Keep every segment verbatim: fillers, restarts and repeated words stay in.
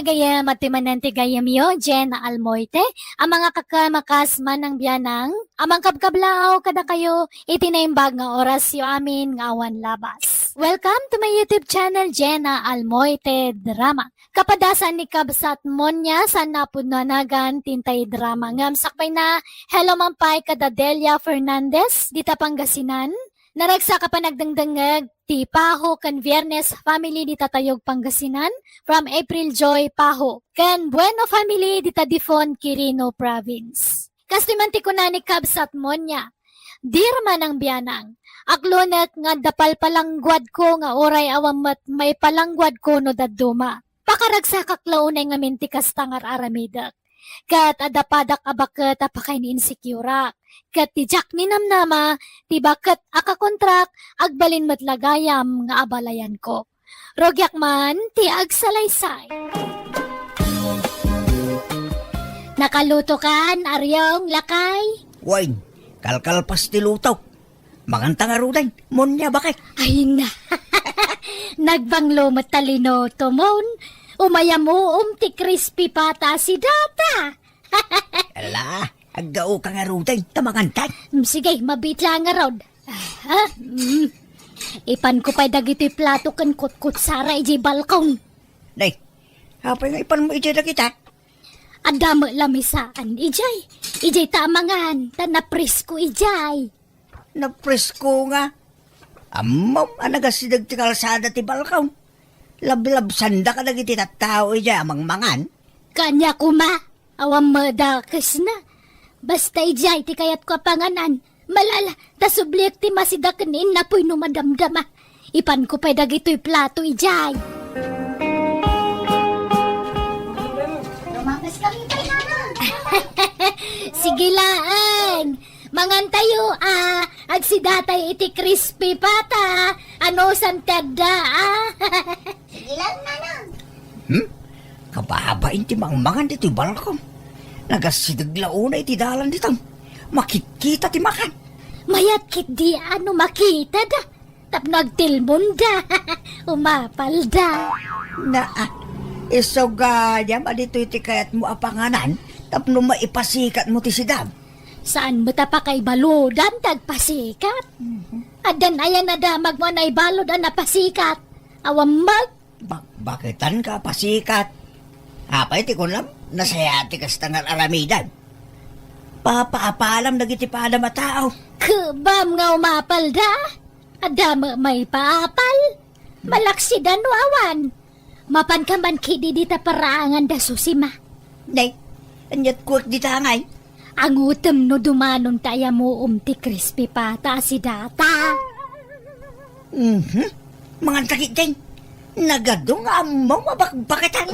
Gayam, adtoy manen ti gayyemyo, Jenna Almoite, a mangikakamakas manang bianang, a mangkabkablaaw kadakayo iti naimbag nga orasyo amin nga awan labas. Welcome to my YouTube channel, Jenna Almoite Drama. Kapadasan ni Kabsat Monia, saan a pudno a nagan ti intay drama ngem sakbayna, hello man pay kada Delia Fernandez, dita Pangasinan. Naragsak a panagdengdengngeg ti Paho ken Viernes family dita Tayug, Pangasinan, from April Joy Paho, ken Bueno family dita Difon, Quirino Province. Kastoy man ti kuna ni Kabsat Monia, Dear Manang Bianang, aklonek nga adda palpalangguadko nga uray awan met maipalangguadko no dadduma. Pakaragsakak la unay ngamin ti kasta nga ar-aramidek. Ket adda padak a baket a pakaini-insecure-ak. Ket ti diak ninamnama, ti baket a kakontrak, agbalin met la gayam nga abalayanko. Rugiak man ti agsalaysay. Nakalutokan, Ariong, lakay? Wen, kalkalpas ti lutok. Manganta ngaruden, Monia, baket. Ay na. Nagbanglo met ta linuto, Mon. Umayam uom ti crispy pata a sidata. Ala, aggaoka ngaruden, ta mangantan. Mm, sige, mabiit la ngarud. Ah, mm. Ipanko pay dagitoy plato ken kutkutsara idiay balkon. Nay, apay nga ipanmo idiay dagita? Adda met lamisaan idiay. Idiay ta amangan, ta napresko idiay. Napresko nga. Ammom a nagasideg ti kalsada ti balkon. Lablabsanda kadagiti tattao idiay a mangmangan. Kaniak koma, awan madakesna. Basta idiay ti kayatko a panganan. Malala, ta subliek ti masida ken innapoy no madamdama. Ipanko pay dagitoy plato idiay. Lumapas kami pay, Nanang. Sige laeng. Mangantayo, a. Agsidatay iti crispy pata. Anusan ti adda, a. Sige lang, Nanang. Hmm? Kababain ti mangmangan ditoy balkon. Nagasideg la unay ti dalan ditan. Makitkita ti makan. Mayat ketdi a no makitada. Tapno agtilmonda. Umapalda. Naa, isu gayam a ditoy ti kayatmo a panganan tapno maipasikatmo ti sidam. Saan met a pakaibaludan ti agpasikat? Mhm. Addan aya nadamagmo a naibalud a napasikat? Awan met. Bak-, baketan ka, pasikat. Apay ti kunam, nasayaat ti kasta nga ar-aramidan. Papaapalam dagiti padam a tao. Kebam nga umapalda. Adda met maipaapal. Malaksid a no awan. Mapanka man ketdi dita paraangan da Susima. Nay, aniat kuak dita ngay? Angutem no dumanon ta ayamuom ti crispy pata a sidata. Mhm. Mangan ta ketdin. Nagadu nga ammom a bakbaketan.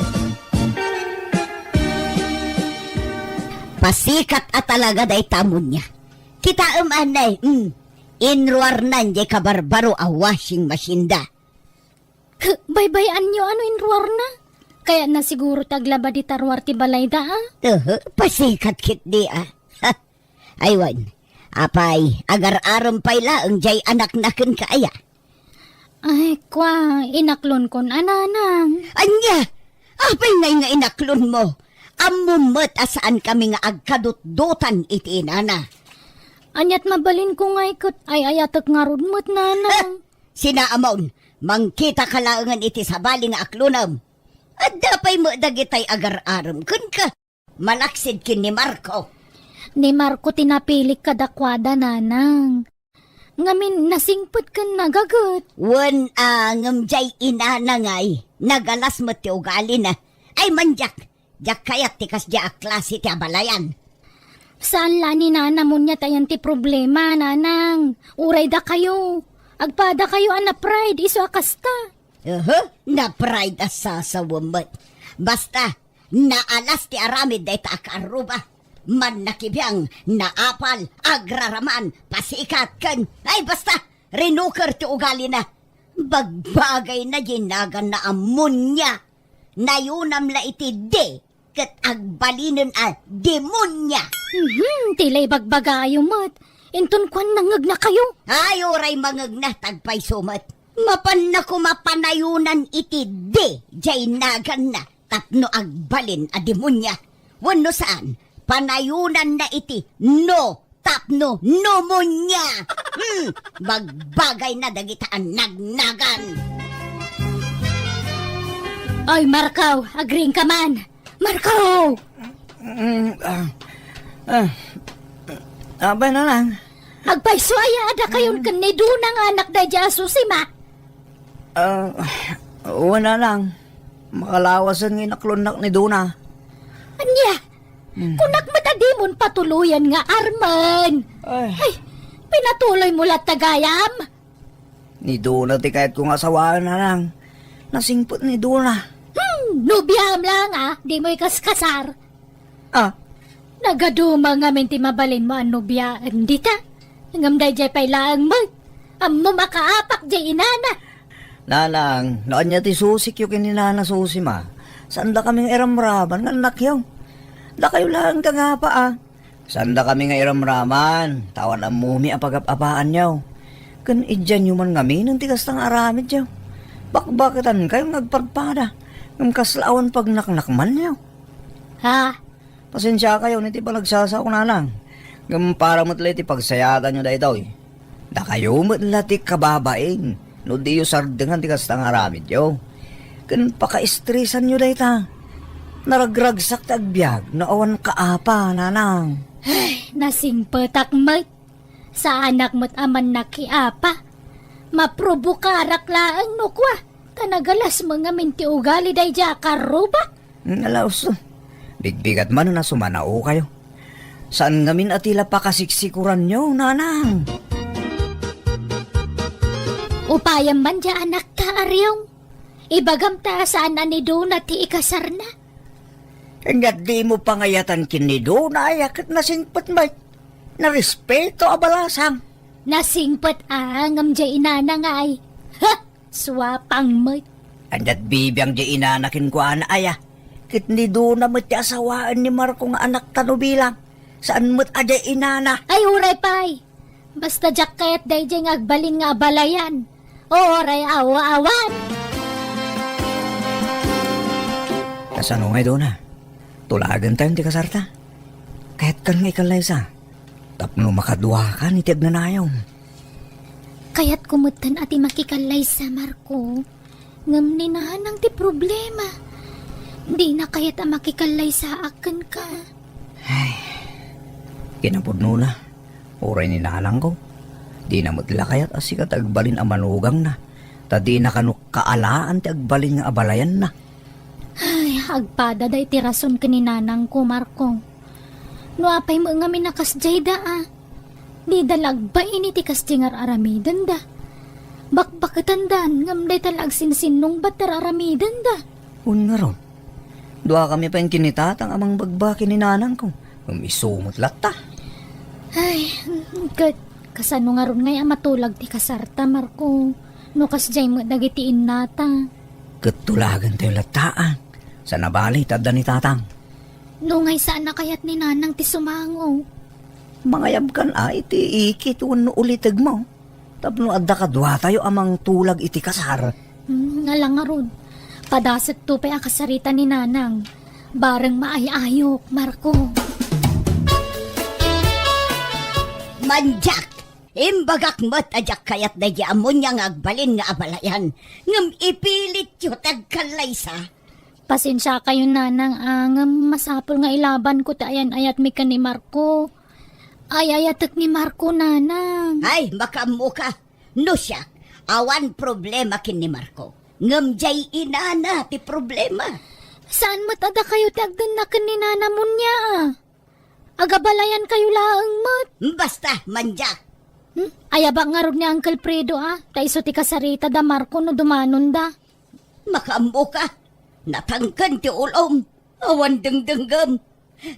Pasikat a talaga dayta Monia. Kitaem anay, mm. Inruarnan jay kabarbaro a washing machine da. K-, baybay-anyo a no inruarna? Kayatna siguro ti aglaba dita ruar ti balayda, a? Uhu, pasikat ketdi, a. Ha? Ay wen, apay, agar-arem pay laeng jay anakna kenka aya? Ay, kua, inaklonkon a, Nanang. Ania? Apay ngay nga inaklonmo? Ammom met a saankami nga agkadutdotan iti inana. Aniat mabalinko ngay ket ay-ayatek ngarud met, Nanang. Sinaamon, mangkitaka laengen iti sabali nga aklonem. Adda pay met dagitay agar-arem kenka. Malaksid ken ni Marco. Ni Marco ti napilik kadakuada, Nanang. Ngamin, nasingpet ken nagaget. Wen a, ngem jay inana ngay, nagalas met ti ugalina. Ay, mandiak, diak kayat ti kasdiay a klase ti abalayan. Saan la ni Nana Monia ta ayan ti problema, Nanang. Uray dakayo. Agpadakayo a na-pride isu a kasta. Uhu, na-pride a sasawen met. Basta, naalas ti aramid dayta a kaarruba. Mannakibiang, naapal, agraraman, pasikat, ken, ay, basta, rinuker ti ugalina. Bagbagayna jay naganna a Monia. Nayunam la iti D, ket agbalinen a demonia. Mhm, ti la ibagbagayo met. Inton kuan nangegnakayo. Ay, uray mangegna, ta agpayso met. Mapanna koma panayunan iti D, jay naganna. tapno agbalin a demonia. Wenno saan, panayonanna iti no tapno pneumonia. Hmm, bagbagayna dagita a nagnagan. Oy, Marco, agriingka man. Marco! Mm, ah, ah, apay, Nanang? Agpayso aya a dakayon ken ni Dona nga anak daydiay a Susima? Ah, wen, Nanang. Makalawasen nga inaklonnak ni Dona. Ania? Hmm. Kunak met a dimon patuloyen nga armen. Ay. Ay, pinatuloymo latta gayam? Ni Dona ti kayatko nga asawaen, Nanang. Nasingpet ni Dona. Hmm, nobiaem laeng a, dimo ikaskasar. Ah. Nagaduma ngamin ti mabalinmo a nobiaen dita. Ngem daydiay pay laeng met. Ammom a kaapak diay inana. Nanang, no ania ti susikyo ken ni Nana Susima, saandakami nga iramraman nga annakyo. Dakayo laeng ti agapa a. Saandakami nga iramraman, ta awan ammomi a pagap-apaanyo. Ken idianyo man ngamin ti kasta nga aramidyo. Bakbaketankayo nga agpadpada, ngem kasla awan pagnaknakmanyo. Ha? Pasensiakayon iti panagsasao, Nanang. Ngem para met la iti pagsayatanyo daytoy. Dakayo met la ti kababain no diyo sardengan ti kasta nga aramidyo. Ken pakaestresanyo dayta. Naragragsak ti agbiag no awan kaapa, Nanang. Ay, nasingpetak met. Saanak met a mannakiapa. Maprobokarak laeng no kua, ta nagalasmo ngamin ti ugali daydiay a karruba. Ala, usto. Bigbigat manen a sumanaokayo. Saan ngamin a ti la pakasiksikuranyo, Nanang. Upayam man diay anakta, Ariong. Ibagam ta saan a ni Dona ti ikasarna. Ania dimo pangayatan ken ni Dona aya ket nasingpet met. Narespeto a balasang. Nasingpet a ngem diay inana nga ay. Ha! Suapang met. Ania't bibiang diay inana kenkuana aya? Ket ni Dona met ti asawaen ni Marco nga anakta no bilang. Saan met a diay inana? Ay, uray pay. Basta diak kayat daydiay nga agbalin nga abalayan. Uray awa-awan. Kasano ngay, Dona? Tulagentayon ti kasarta? Kayatkan nga ikallaysa tapno makaduakan iti agnanayon. Kayatko metten a ti makikallaysa, Marco. Ngem ni Nanang ti problema. Dina kayat a makikallaysaak kenka. Ay, kinapudnona, uray ni Nanangko, dina met la kayat a sika ti agbalin a manugangna, ta dina kano kaalaan ti agbalin nga abalayanna. Ay, agpada dayta ti rason ken ni Nanangko, Marco. No apay met ngamin a kasdiay da, a. Dida la agbain iti kasdiay nga ar-aramidenda. Bakbaketandan, ngem dayta la agsinsinnungbat ti ar-aramidenda. Wen ngarud, duakami pay ken ni Tatang a mangbagbakin ni Nanangko. Ngem isu met latta. Ay, ket kasano ngarud ngay a matulag ti kasarta, Marco? No kasdiay met dagiti innata. Ket tulagentayo latta, a. Saan a bale ta adda ni Tatang. No ngay saan a kayat ni Nanang ti sumango. Mangayabkan a iti ikit wenno ulitegmo. Tapno adda kaduatayo a mangtulag iti kasar. Hmm, ala ngarud. Padasekto pay a kasarita ni Nanang. Bareng maay-ayok, Marco. Mandiak! Imbagak met a diak kayat daydi a munia nga agbalin nga abalayan, ngem ipilityo ti agkallaysa. Pasensiakayon, Nanang, a, ngem masapul nga ilabanko ti ayan-ayatmi ken ni Marco. Ay-ayatek ni Marco, Nanang. Ay, makaammoka. No siak, awan problema ken ni Marco. Ngem diay inana ti problema. Saan met a dakayo ti agdenna ken ni Nana munia, a? Agabalayankayo laeng met. Basta, mandiak. Hmm? Ayabak ngarud ni Uncle Fredo, a, ta isu ti kasarita da Marco no dumanonda. Makaammoka. Natangken ti ulom. Awan dengdenggem.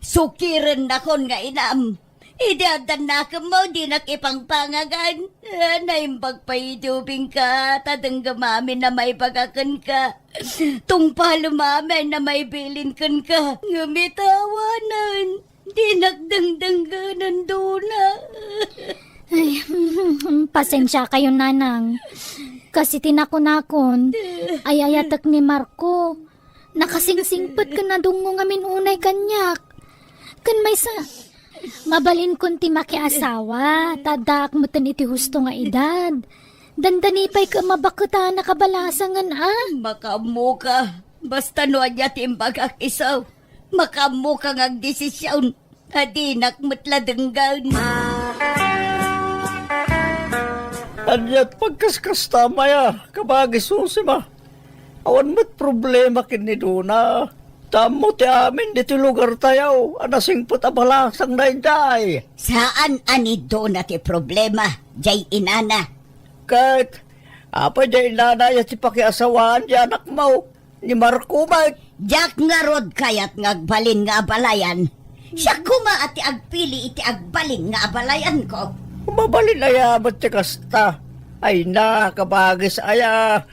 Sukirennakon nga inam. Idi adda nakemmo, dinak ipangpangagan. Ah, naimbag pay idi ubingka, ta denggem amin a maibagak kenka. Tungpalem amin a maibilin kenka. Ngem ita awanen. Dinak dengdenggen, Dona. Ay, pasensiakayon, Nanang. Kas iti nakunakon, ay-ayatek ni Marco. Nakasingsingpet ken nadungngo ngamin unay kaniak. Ken maysa, mabalinkon ti makiasawa, ta addaak metten iti husto nga edad. Dandani pay ket mabaketana kabalasangen a. Makaammoka. Basta no ania ti imbagak isu, makaammoka nga agdesision. Adinak met la denggen. Ania ti pagkaskasta, Maya, kabagi Susima? Awan met problema ken ni Dona. Ta ammo ti amin ditoy lugartayo a nasingpet a balasang daydiay. Saan a ni Dona ti problema, jay inana. Ket, apay jay inana ya ti pakiasawaan ti anakmo? Ni Marco met. Diak ngarud kayat nga agbalin nga abalayan. Siak koma a ti agpili iti agbalin nga abalayanko. Mabalin aya met ti kasta? Ay na, kabagis aya.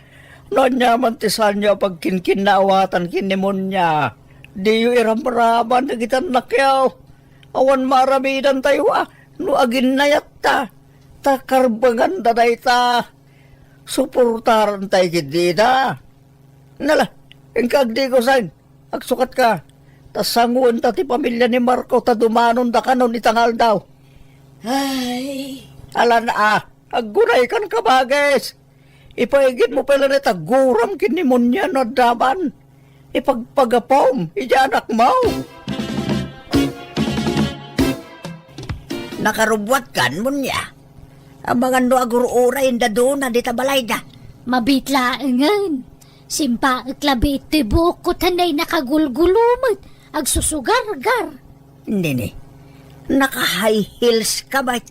No ania man ti saanyo a pagkinkinnaawatan ken ni Munya, diyo iramraman dagiti annakyo. Awan maaramidantayo a no aginnayatta, ta karbenganda dayta. Suportarantay ketdi ida. Nala, inka agdigosen. Agsukatka. Ta sangoenta ti pamilia ni Marco ta dumanonda kanon ita nga aldaw. Ay. Alan a, aggunaykan, kabagis. Ipaigidmo pay laeng ta guram ken ni Munya no adda man. Ipagpagapom iti anakmo. Nakarubbuatkan, Munya. Amangan no agur-urayenda Dona dita balayda. Mabiit laengen. Simpaek labi iti buokko ta nay nakagulgulo met, agsusugargar. Nini, naka-high heels ka met.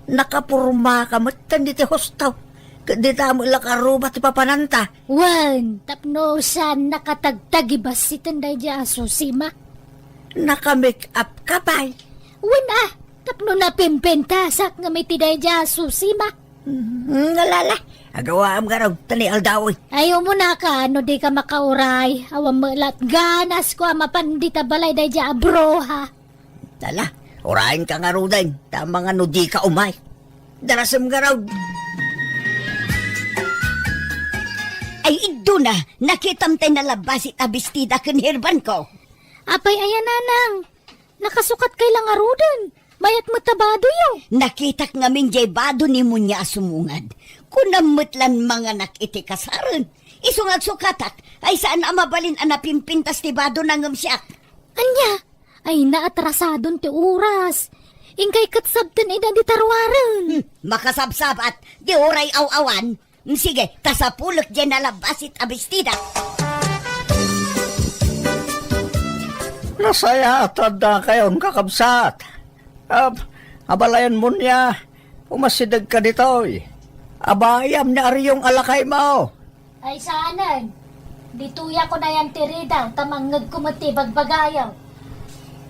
Nakaporma ka met ken diti husto. Ket dita met la karuba ti papananta. Wen, tapno saan nakatagtagibas iti daydiay a Susima. Naka-make up ka pay. Wen a, tapno napimpintasak ngem iti daydiay a Susima. Hmm, alala. Agawaam ngarud ta ni aldaw. Ay, umunaka, no dika makauray. Awan met la ti ganasko a mapan dita balay daydiay a bruha. Ala, urayenka ngaruden, ta amangan no dika umay. Darasem ngarud. Ay, Dona, nakitam tay nalabbasit a bestida ken herbanko. Apay aya, nanang? Nakasukatkay la ngaruden. Mayat met ta badoyo. Nakitak ngamin jay bado ni Munya a sumungad. Kunam met lan manganak iti kasaren. Isu nga agsukatak, ay saan a mabalin a napimpintas ti badona ngem siak. Ania? Ay, naatrasadon ti oras. Inkay ket sabten ida dita ruaren. Hmm, makasabsabat, di uray aw-awan. Hmm, sige, ta sapulek jay nalabbasit a bestida. Nasayaat a addakayon, kakabsat. Ab-, abalayan Munya, umasidegka ditoy. Abayam ni Ariong a lakaymo. Ay, saanen. Ditoyak unayen ti ridaw, ta mangngegko met ti ibagbagayo.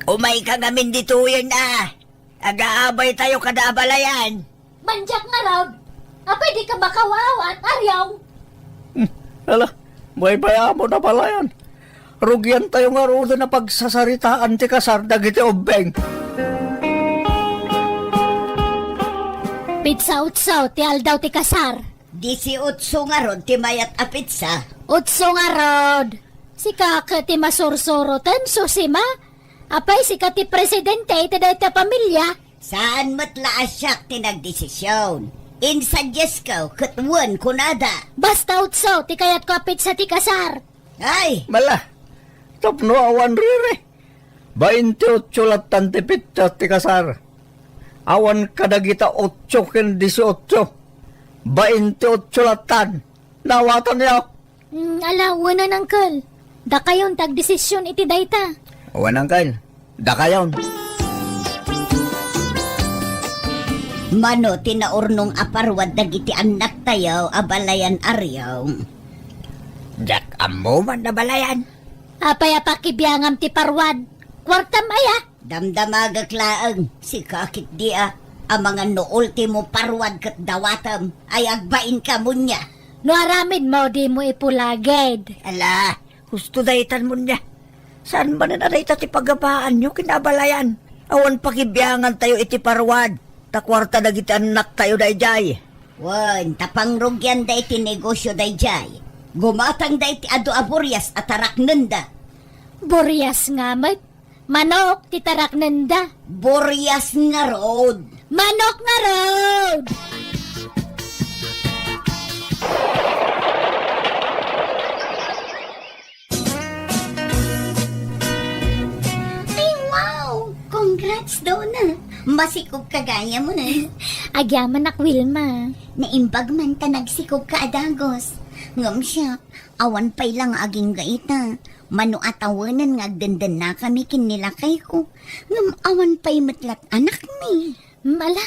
Umayka ngamin ditoyen a. Agaabaytayo kada abalayan. Mandiak ngarud. Apay dika makawawaat, Ariong? Hmm, ala, baybay-amon a balayan. Rugiantayo ngaruden a pagsasaritaan ti kasar dagiti ubbing. Petsa otso ti aldaw ti kasar. Disiotso ngarud ti mayat a petsa. Otso ngarud. Sika ket ti masursuroten, Susima? Apay, sika ti presidente iti dayta a pamilia? Saan met la a siak ti nagdesision. Insadyasko ket wen kunada. Basta otso ti kayatko a petsa ti kasar. Ay! Mala, tapno awan riri. Baintiotso lattan ti petsa ti kasar. Awan kadagita otso ken disiotso. Baintiotso lattan. Naawatanyo? Mm, ala, wen, Uncle. Dakayon ti agdesision iti dayta. Wen, Uncle. Dakayon. Mano ti naurnong a parwad dagiti annaktayo a balayan, Ariong? Diak ammo man a balayan. Apay a pakibiangam ti parwad? Kuartam aya? Damdamagek laeng, sika ketdi a, amangan no ultimo parwad ket dawatem ay agbainka, Munya. No aramidmo, dimo ipulagid. Ala, husto daytan, Munya. Saan manen a dayta ti pagabaanyo ken abalayan? Awan pakibiangantayo iti parwad, ta kuarta dagiti annaktayo daydiay. Wen, ta pangrugianda iti negosio daydiay. Gumatangda iti adu a burias a taraknenda. Burias nga met. Manok ti taraknenda. Burias ngarud. Manok ngarud! Ay, wow! Congrats, Donna! Masikog ka gayam, eh. Agyamanak, Wilma. Naimbag man ta nagsikog ka a dagus. Ngem siak, awan pay la nga agingga ita. Mano a tawenen nga agdendennakami ken ni lakayko. Ngem awan pay met lat anakmi. Mala,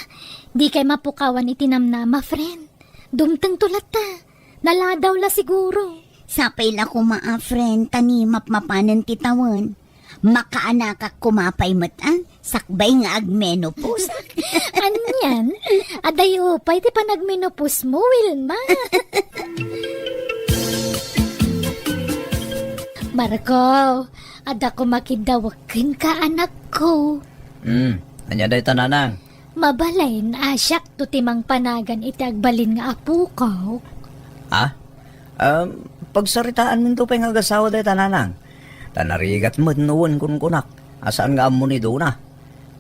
dikay mapukawan iti namnama, friend. Dumtengto latta. Naladaw la siguro. Sapay la koma a, friend, ta ni mapmapanen ti tawen. Makaanakak koma pay met a, sakbay nga agmenopause. Anian? Adayo pay ti panagmenopause mo, Wilma. Marco, adda koma kiddawek kenka, anakko. Hmm, ania dayta, nanang? Mabalin a siakto ti mangpanagan iti agbalin nga apokok. Ha? Um, pagsaritaanminto pay nga agasawa dayta, nanang. Ta narigat met no wen kunkunak a saan nga ammo ni Dona.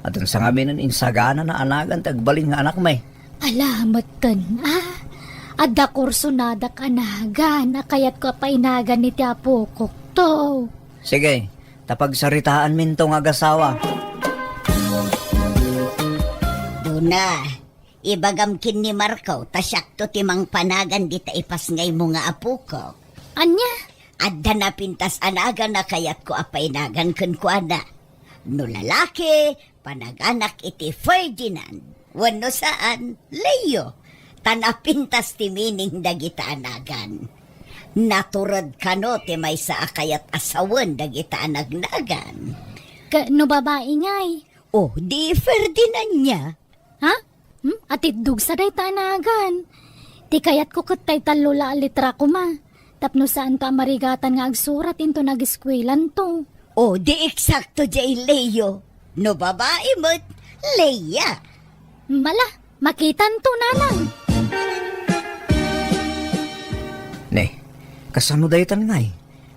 Addan sangaminen insaganana a nagan ti agbalin nga anakmi. Ala, metten, a. Adda kursonadak a nagan a kayatko a painagan iti apokokto. Sige, ta pagsaritaanminto nga agasawa. Dona, ibagam ken ni Marco ta siakto ti mangpanagan dita ipasngaymo nga apokok. Ania? Adda napintas a nagan a kayatko a painagan kenkuana. No lalaki, panaganak iti Ferdinand. Wenno saan, Leo. Ta napintas ti meaning dagita a nagan. Natured kano ti maysa a kayat a sawen dagita a nagnagan. Ka-, no babai ngay? O, di Ferdinand nia. Ha? Hmm? Atiddog sa dayta a nagan. Ti kayatko ket tay tallo la a litra koma. Tapno saanto a marigatan nga agsurat inton ageskuelanto. O, di eksakto jay Leo. No babai met, Leia. Mala, makitanto, nanang. Ne, kasano daytan ngay?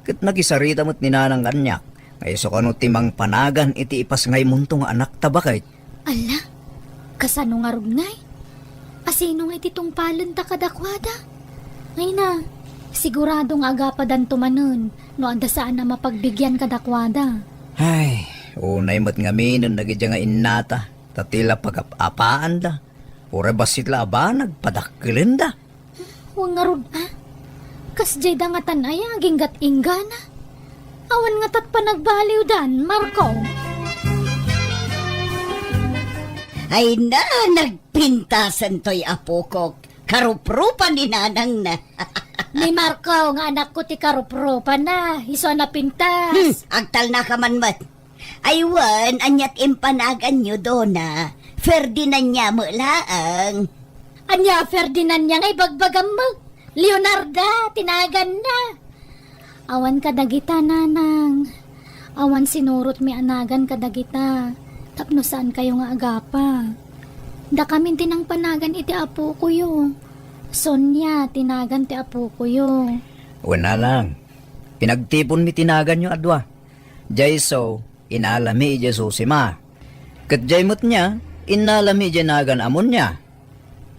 Ket nagisarita met ni nanang kaniak, nga isu kano ti mangpanagan iti ipasngaymonto nga anak ta baket. Ala, kasano ngarud ngay? Asino ngay ti tungpalenta kadakuada? Ay na, sigurado nga agapadanto manen no adda saan a mapagbigian kadakuada. Ay, unay met ngaminen dagidiay nga innata, ta ti la pagap-apaanda, uray bassit la a banag padakkelenda. Wen ngarud a, kasdiay da ngatan aya aginggat inggana? Awan ngatat panagbaliwdan, Marco. Ay na, nagpintasen toy apokok. Karuprupa ni nanangna. Ni Marco nga anakko ti karuprupa na, isu a napintas. Hmm, agtalna ka man met. Ay wen, ania ti impanaganyo, Dona? Ferdinand nia met laeng. Ania a Ferdinand nia nga ibagbagam met? Leonarda ti naganna. Awan kadagita, nanang. Awan sinurotmi a nagan kadagita. Tapno saankayo nga agapa. Dakamin ti nangpanagan iti apokoyo. Sonia ti nagan ti apokoyo. Wen, nanang. Pinagtiponmi ti naganyo a dua. Jay so, inalami idiay Susima. Ket jay met nia, innalami idiay nagan a Monia.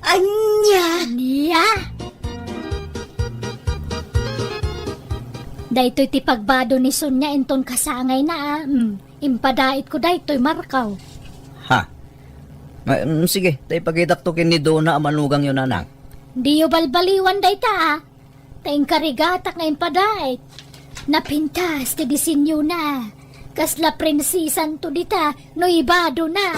Ania? Ania? Daytoy ti pagbado ni Sonia inton kasangayna a. Mm, impadaitko daytoy, Marco. Ha? Ma-, mm, sige, ta ipakitakto ken ni Dona a manugangyo, nanang. Diyo balbaliwan dayta a. Ta inkarigatak nga impadait. Napintas ti disenyona. Kasla prinsesanto dita no ibadona.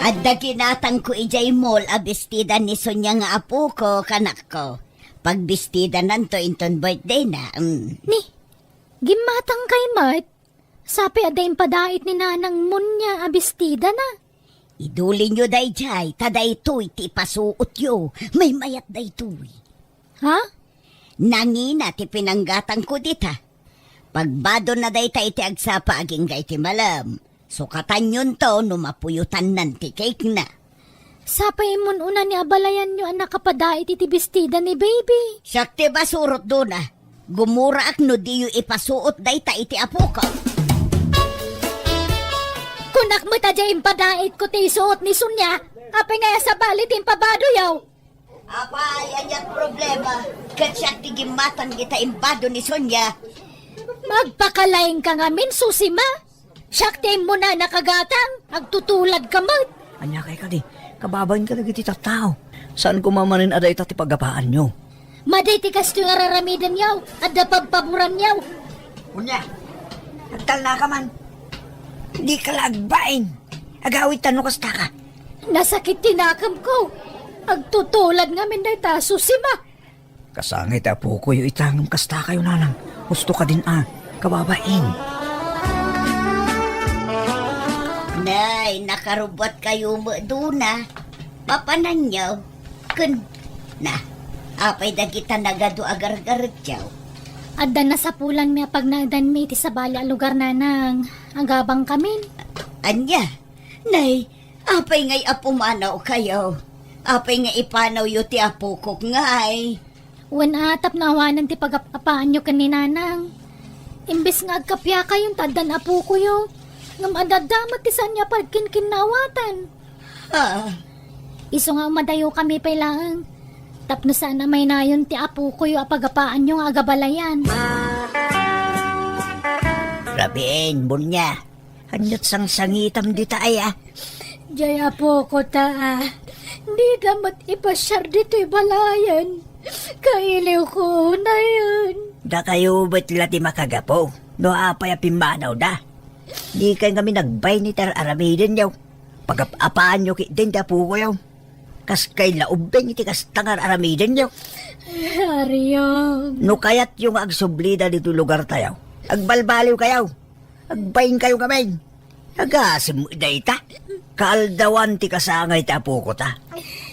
Adda ginatangko idiay mall a bestida ni Sonia nga apoko, kanakko. Pagbestidananto inton birthdayna. Mm. Ni, gimmatangkay met? Sapay adda impadait ni Nanang Monia a bestidana. Idulinyo daydiay, ta daytoy ti ipasuotyo. Maymayat daytoy. Ha? Nangina ti pinanggatangko dita. Pagbadonna dayta iti agsapa agingga iti malem. Sukatanyonto no mapuyotannan ti cake-na. Sapay immun-una ni abalayanyo a nakapadait iti bestida ni baby. Siak ti masurot, Dona. Gumuraak no diyo ipasuot dayta iti apoko. Kunak met a diay impadaitko ti isuot ni Sonia. Apay nga sabali ti impabadoyo? Apay, aniat problema? Ket siak ti gimmatan dita imbado ni Sonia. Magpakalaingka ngamin, Susima. Siak ti immuna a nakagatang, agtutuladka met. Ania kay kadi? Kababain kadagiti tattao. Saan koma manen a dayta ti pagapaanyo? Madi ti kastoy nga raramidenyo, adda pabpaburanyo. Unya, agtalnaka man. Dika la agbain. Agawidtan no kastaka. Nasakit ti nakemko. Agtutulad ngamin dayta, Susima. Kasangay ti apokoyo ita ngem kastakayo, nanang. Husto kadin a, kababain. Nay, nakarubbuatkayo met, Dona. Papananyo? Ken, na, apay dagita nagadu a gargaretyo? Adda nasapulanmi a pagnaedanmi iti sabali a lugar, nanang. Agabangkamin. Ania? Nay, apay ngay a pumanawkayo? Apay nga ipanawyo ti apokok ngay? Wen a, tapno awanen ti pagap-apaanyo ken ni nanang. Imbes nga agkapiakayon ta addan apokoyo, ngem adda met ti saanyo a pagkinkinnawatan. Ah. Isu nga umadayokami pay laeng, tapno saan a maynayon ti apokoyo a pagapaanyo nga agabalayan. Rabiin, Bunya. Aniat sangsangitam dita aya? Jay apoko ta, a. Dida met ipasiar ditoy balayen. Kailiwko unayen. Dakayo met la ti makagapu no apay a pimmanawda. Dikay ngamin agbain iti ar-aramidenyo. Pagap-apaanyo ketdin ti apokoyo. Kaskay la ubbing iti kasta nga ar-aramidenyo. Ariam. No kayatyo nga agsublida ditoy lugartayo, agbalbaliwkayo. Agbainkayo ngamin. Agasem dayta. Kaaldawan ti kasangay ti apokota.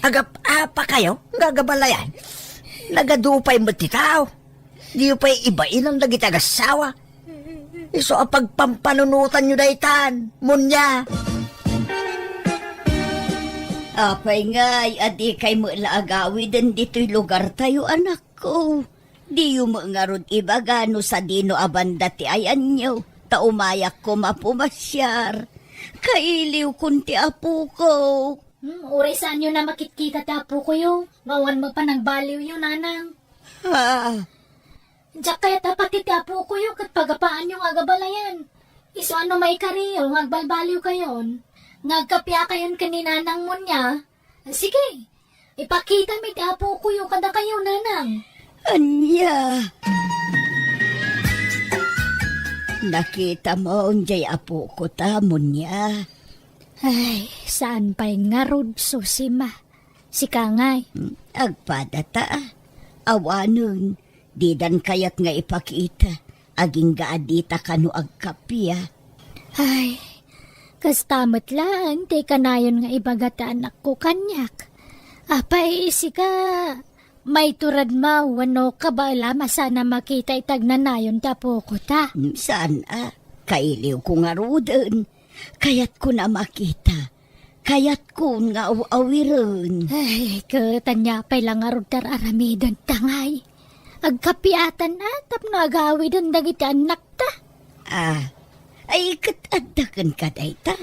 Agap-apakayo nga agabalayan. Nagadu pay met ti tao. Diyo pay ibainan dagiti agassawa. Isu a pagpampanunotanyo daytan, Munya. Apay ngay a dikay met la agawiden ditoy lugartayo, anakko? Diyo met ngarud ibaga no sadino a banda ti ayanyo, ta umayak koma pumasiar. Kailiwkon ti apoko. Hmm, uray saanyo a makitkita ti apokoyo. Nga awan met panagbaliwyo, nanang. Ah. Diak kayat a pati ti apokoyo ket pagapaanyo nga agabalayan. Isu a no maikariyo nga agbalbaliwkayon, nga agkapiakayon ken ni nanang Munya. Sige, ipakitami ti apokoyo kadakayo, nanang. Ania? Nakitamon jay apokota, Munya? Ay, saan pay ngarud, Susima. Sika ngay. Hmm, agpadata. Awanen, didan kayat nga ipakita. Agingga a dita kano agkappia. Ay, kasta met laeng ti kanayon nga ibaga ti anakko kaniak. Apay, sika, maiturad mo wenno kabaelam a saan a makita iti agnanayon ti apokota? Hmm, saan a? Kailiwko ngaruden. Kayatko a makita. Kayatkon nga aw-awiren. Ay, ket ania pay la ngarud ti ar-aramidenta ngay? Agkapiatan a tapno agawiden dagiti annakta. Ah, ay, ket adda kenka dayta.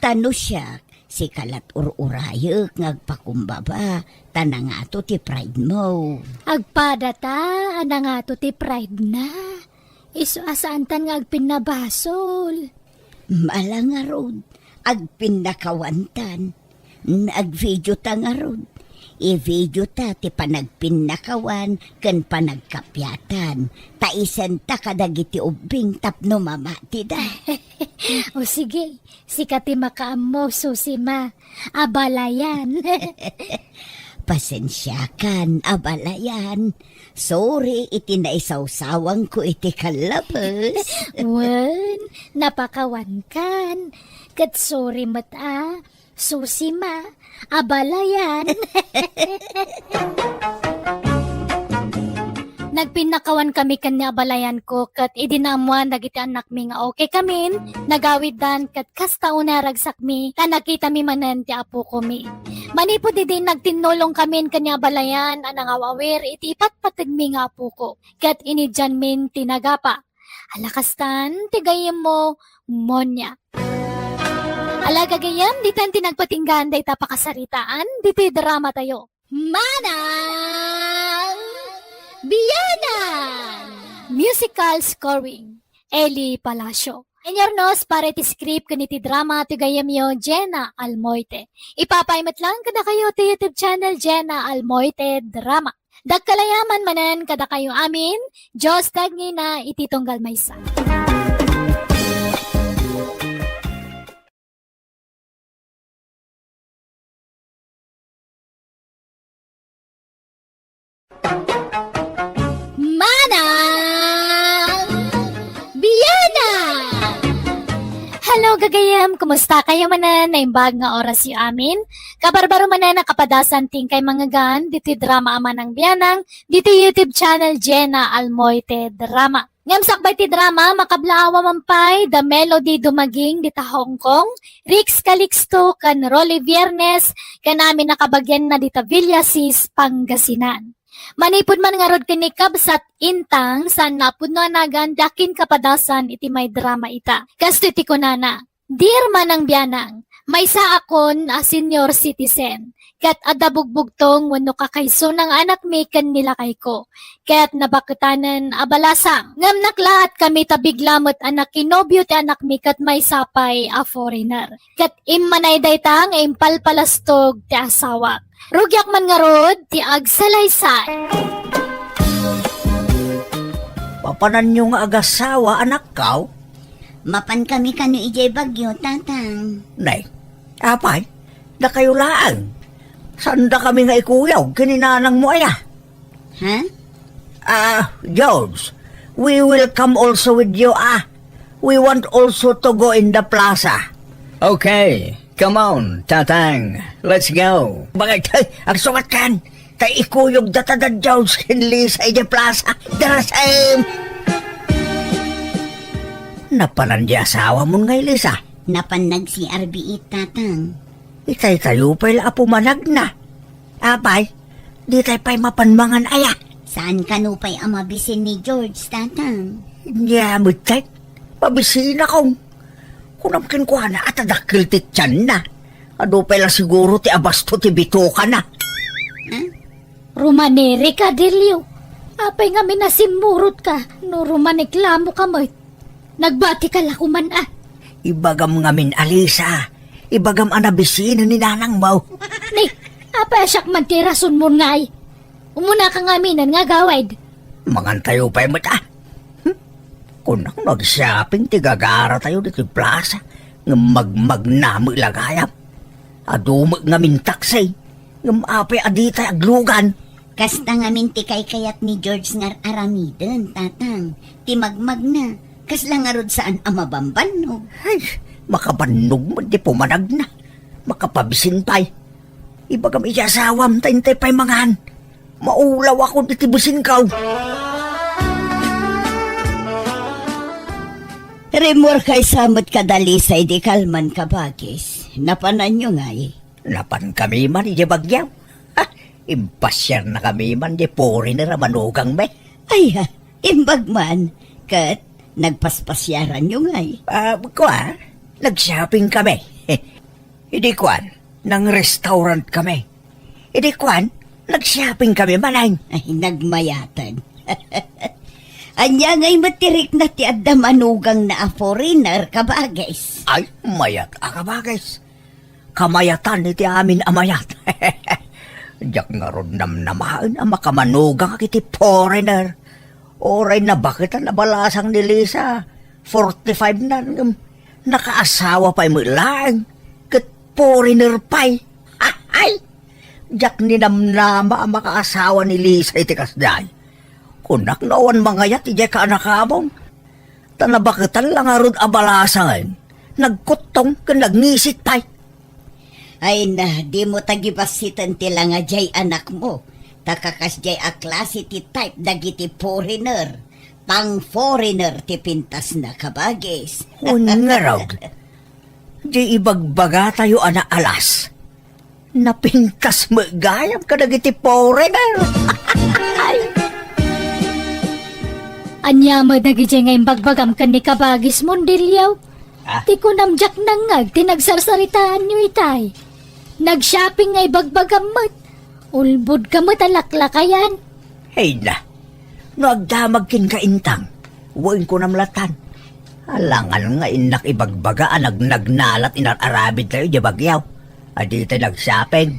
Ta no siak, sika lat ur-urayek nga agpakumbaba, ta nangato ti pride mo. Agpadata a nangato ti pride na. Isu a saantan nga agpinnabasol. Mala ngarud, agpinnakawantan. Agvideota ngarud. Ivideota ti panagpinnakawan ken panagkapiatan. Ta isenta kadagiti ubbing tapno mamatida. O sige, sika ti makaammo, Susima. Abalayan. Pasensiakan, abalayan. Sorry iti naisawsawangko iti kallabes. Wen, napakawankan. Ket sorry met a, Susima, abalayan. Nag Pinnakawan kami ken ni abalayanko, ket idi naammuan dagiti annakmi nga okay kamin, nagawiddan ket kasta unay a ragsakmi ta nakitami manen ti apokomi. Manipud idi nagtinnulong kamin ken ni abalayan a nangaw-awir iti ipatpategmi nga apoko, ket inidianmin ti nagapa. Ala kastan ti gayyemmo, Monia. Ala gagayyem, ditan ti nagpatinggaan dayta pakasaritaan, ditoy drama tayo. Manang Bianang! Musical scoring, Eli Palacio. Inyurnos para iti script ken iti drama ti gayyemyo, Jenna Almoite. Ipapay met lang kadakayo ti YouTube channel, Jenna Almoite Drama. Dakkel a yaman manen kadakayo amin, Dios ti agnina iti tunggal maysa. Manang Bianang! Hello, gagayyem! Kumusta kayo manen? Naimbag nga orasyo amin. Kabarbaro manen a kapadasan ti inkay mangngegan ditoy drama a Manang Bianang, ditoy YouTube channel Jenna Almoite Drama. Ngem sakbay ti drama, makablaawa man pay da Melody Dumaging dita Hong Kong, Rix Calixto ken Rolly Viernes, ken amin a kabagianna dita Villasis, Pangasinan. Manipud man ngarud ken ni Kabsat Intang, saan a pudno a nagan ti akin kapadasan iti may drama ita. Kastoy ti kunana, Dear Manang Bianang, maysaakon a senior citizen, ket adda bugbugtong wenno kakaysona nga anakmi ken ni lakayko, ket nabaketanen a balasang. Ngem naklaat kami ta bigla met a nakinobio ti anakmi ket maysa pay a foreigner. Ket immanay dayta nga impalpalastog ti asawak. Rugiak man ngarud ti agsalaysay. Papananyo nga agasawa, anakkaw? Mapan kami kano idiay Baguio, Tatang. Nay, apay, dakayo laeng. Saanda kami nga ikuyog ken ni nanangmo aya? Ha? Ah, George, we will come also with you, ah. We want also to go in the plaza. Okay, come on, Tatang. Let's go. Bakit? Ay, agsukat kan. Tay ikuyog data da George ken Lisa idiay plaza. Darasem! Napanan di asawamon ngay, Lisa? Napan nag-C R B it, Tatang. Itay tayo pay la a pumanagna. Apay, ditay pay mapan mangan aya? Saan kano pay a mabisin ni George, Tatang? Nia met tay, mabisinakon. Kunam kenkuana a ta dakkel ti tianna. Adu pay la siguro ti abasto ti bitokana. Ha? Rumanirika, Delio. Apay ngamin a simmurotka no rumaniklamoka met? Nagbatika la koman a. Ibagam ngamin a, Lisa. Ibagam a nabisinen ni nanangmo. Ni, apay a siak man ti rasonmon ngay? Umunaka ngaminen nga agawid. Mangantayo pay met a. Hmm? Kunak no agshopping ti gagaratayo ditoy plaza, ngem magmagna met la gayam. Adu met ngamin taksi, ngem apay a ditay aglugan? Kasta ngamin ti kaykayat ni George nga ar-aramiden, Tatang. Ti magmagna, kasla ngarud saan a mabambannog. Ay, makabannog met ti pumanagna. Makapabisin pay. Ibagam iti asawam ta intay pay mangan. Maulawakon iti bisinko. Rimmuarka issa met kada Lisa idi kalman, kabagis. Napananyo ngay? Napankami man idiay Baguio. Ha, impasiarnakami man di foreigner a manugangmi. Ay, ha, imbag man. Ket nagpaspasiaranyo ngay? Ah, kua, nag-shopping kami. Idi kuan, nang-restaurant kami. Idi kuan, nag-shopping kami manen. Ay, nagmayaten. Ania ngay met ti rikna ti adda manugangna a foreigner, kabagis? Ay, mayat a kabagis. Kamayatan iti amin a mayat. Diak ngarud namnamaen a makamanugangak iti foreigner. Uray nabaketan a balasang ni Lisa, forty-five na, ngem nakaasawa pay met laeng, ket foreigner pay. Ay! Diak ninamnama a makaasawa ni Lisa iti kasdiay. Kunak no awan mangayat idiay kaanakamon. Ta nabaketan la ngarud a balasangen, nagkuttong ken nagngisit pay. Ay na, dimo tagibassiten ti langa diay anakmo. Ta kakasdiay a klase ti type dagiti foreigner. Pang-foreigner ti pintasna, kabagis. Wen ngarud, di ibagbagatayo a naalas. Napintas met gayam kadagiti foreigner. Ania met dagiti nga imbagbagam ken ni kabagis, Mondilio? Ah? Ti kunam diak nangngeg ti nagsarsaritaanyo itay. Nag-shopping nga ibagbagam met. Ulbodka met a laklakayan. Hayna, no agdamag kenka, Intang, wen kunam latan. Alangan nga innak ibagbaga a nagnagnalat inar-arabidtayo idiay Baguio a ditay nag-shopping.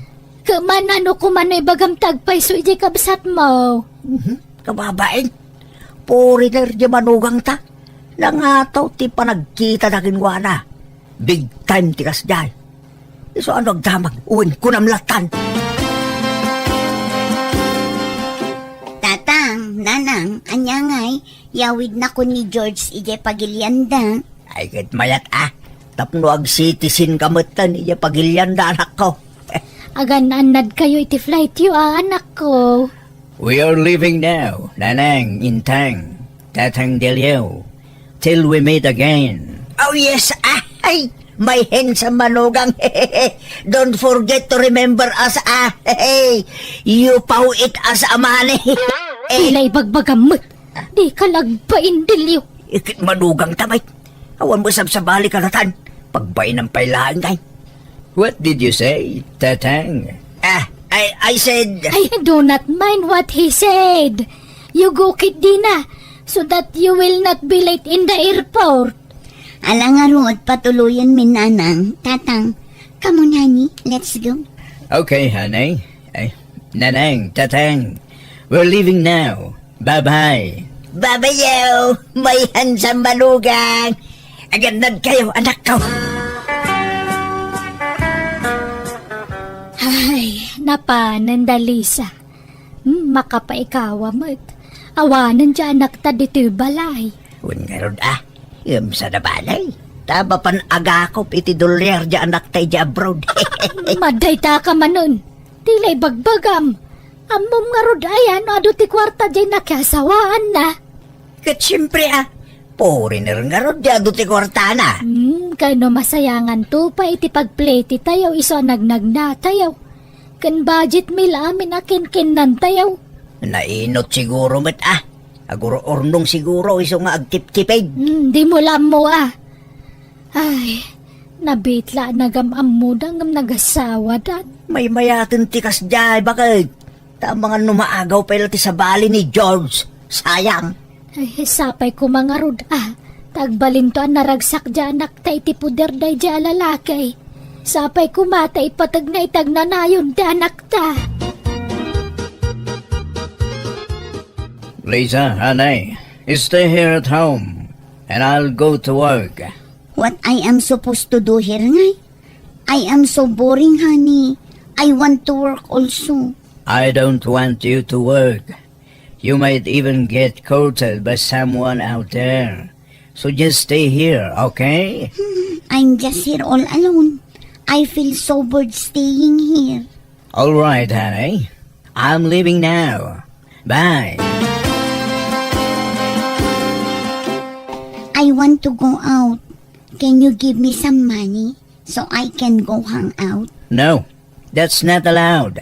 Ket man, ano koma no ibagam ti agpayso idiay kabsatmo? Mhm, kababain. Foreigner diay manugangta. Nangato ti panagkitada kenkuana. Big time ti kasdiay. Isu a no agdamag, wen kunam latan. Tatang, Nanang, ania ngay, yawidnakon ni George idiay pagilianda? Ay, ket mayat a. Tapno ag-citizen ka metten idiay pagilianda, anakko. Agan-annadkayo iti flightyo a, anakko. We are leaving now, Nanang, Intang, Tatang Delio, till we meet again. Oh yes, ah, ay, my handsome manugang. Don't forget to remember us, ah. You paw it as a money. Pila ibagbagam met. Dika la agbain, Delio. Ikit manugang ta met. Awan mo sabsabali kalatan. Pagbainam pay laeng ngay. What did you say, Tatang? Ah, I, I said I do not mind what he said. You go ketdina, so that you will not be late in the airport. Ala ngarud, patuloyenmi, Nanang, Tatang. Come on, honey, let's go. Okay, honey. Ay, Nanang, Tatang, we're leaving now. Bye-bye. Bye-bye, yo, my handsome manugang. Agannadkayo, anakko. Ay, napanen da Lisa. Hmm, makapaikawa met. Awanen diay anakta ditoy balay. Wen ngarud, ah, ngem saan a balay. Ta mapan agakop iti dolyar diay anakta idiay abroad. Madayta ka manen. Ti la ibagbagam. Ammom ngarud aya no adu ti kuarta diay nakiasawaanna? Ket siempre, ah, foreigner ngarud diay adu ti kuartana. Hmm, kano masayanganto pay iti pagpletyetayo isu a nagnagnatayo. Ken budgetmi la amin a kinkinnantayo. Nainot siguro met, ah. Agur-urnong siguro isu nga agtiptipid. Hmm, dimo la ammo, ah. Ay, nabitla a nagam-ammoda ngem nagasawadan. Maymayaten ti kasdiay, baket. Ta amangan no maagaw pay la ti sabali ni George. Sayang. Ay, sapay koma ngarud, ah. Ta agbalinto a naragsak diay anakta iti poder daydiay a lalaki. Sapay koma ta ipategna iti agnanayon ti anakta. Lisa, honey, stay here at home, and I'll go to work. What I am supposed to do here, ngay? I am so boring, honey. I want to work also. I don't want you to work. You might even get courted by someone out there. So just stay here, okay? I'm just here all alone. I feel so bored staying here. All right, honey. I'm leaving now. Bye. I want to go out. Can you give me some money so I can go hang out? No, that's not allowed.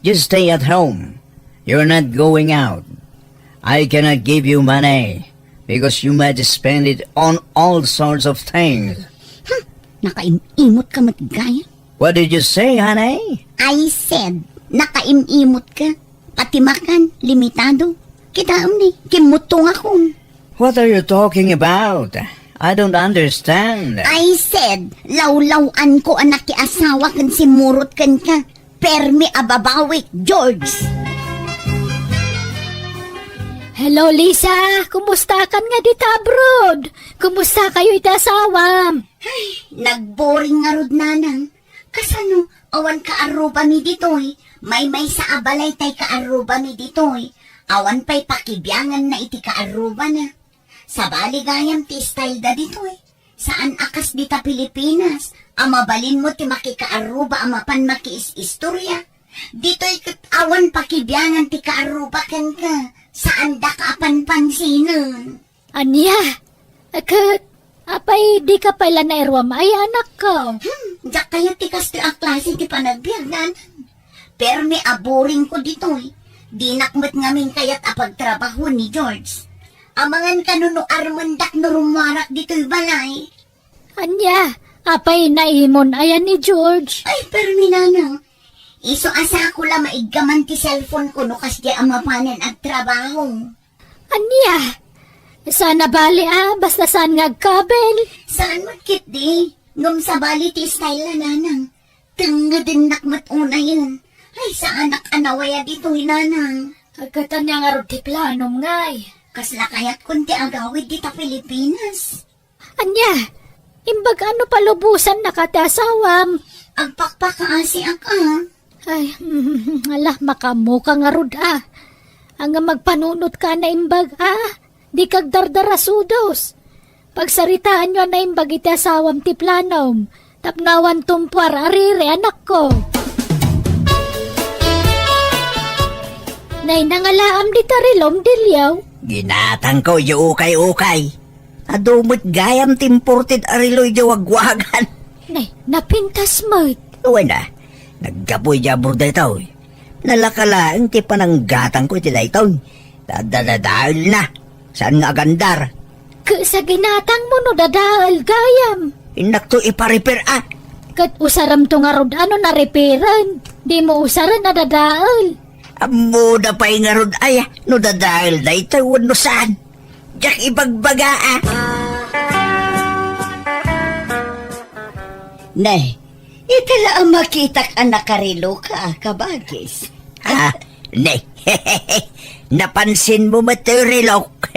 Just stay at home. You're not going out. I cannot give you money because you might spend it on all sorts of things. Hmm, nakaim-imot ka met gayam. What did you say, honey? I said, nakaim-imot ka. Pati makan, limitado. Kitaem ni, kimmuttongakon. What are you talking about? I don't understand. I said, lawlaw-anko a nakiasawa ken simmurot kenka. Permi a babawik, George. Hello, Lisa. Kumusta kan nga dita abroad? Kumusta kayo iti asawam? Ay, nagboring ngarud, nanang. Kasano, awan kaarrubami ditoy? Maymaysa a balay tay kaarrubami ditoy. Awan pay pakibianganna iti kaarrubana. Sabali gayam ti style da ditoy. Saan a kas dita Pilipinas, a mabalinmo ti makikaarruba a mapan makiis-istorya. Ditoy ket awan pakibiangan ti kaarruba kenka. Saandaka a panpansinen. Ania? Ket, apay dika pay la nairuam ay anakko? Hmm, diak kayat ti kastoy a klase ti panagbiag, nanang. Permi a boring ko ditoy. Dinak met ngamin kayat a pagtrabahoen ni George. Amangan kano no armendak no rummuarak ditoy balay. Ania, apay naimon aya ni George? Ay, permi, nanang. Isu a sako la maiggaman ti cellphone ko no kasdiay a mapanen agtrabaho. Ania? Saan a bali a, basta saan nga agkabel? Saan met ketdi? Ngem sabali ti style na, nanang. Tengngedennak met unayen. Ay, saanak a nawaya ditoy, nanang. Agkatan niya ngarud ti planom ngay. Kasla kayatkon ti agawid dita Pilipinas. Ania? Imbag ano palubosannaka ti asawam? Agpakpakaasiak a. Ay, ala, makaammoka ngarud a. Ania, magpanunotka a naimbag a. Dika agdardarasudos. Pagsaritaanyo a naimbag iti asawam ti planom. Tapno awan tumpuar a riri, anakko. Nay, nangalaam dita relom, Delio? Ginatangko idiay ukay-ukay. Adu met gayam ti imported a relo idiay wagwagan. Nay, napintas met. Wen a, naggapu idiay abroad daytoy. Nalaka laeng ti pananggatangko iti daytoy. Dadadaelna. Saan nga agandar? Ket sa ginatangmo no dadael gayam. Innakto ipa-repair a. Ket usaramto ngarud a no na-repairen. Dimo usaren a dadael. Ammoda pay ngarud aya no dadael daytoy wenno saan. Diak ibagbaga a. Ne, ita la a makitak a nakareloka a, kabagis. Ah, ne. Napansinmo met ti relok.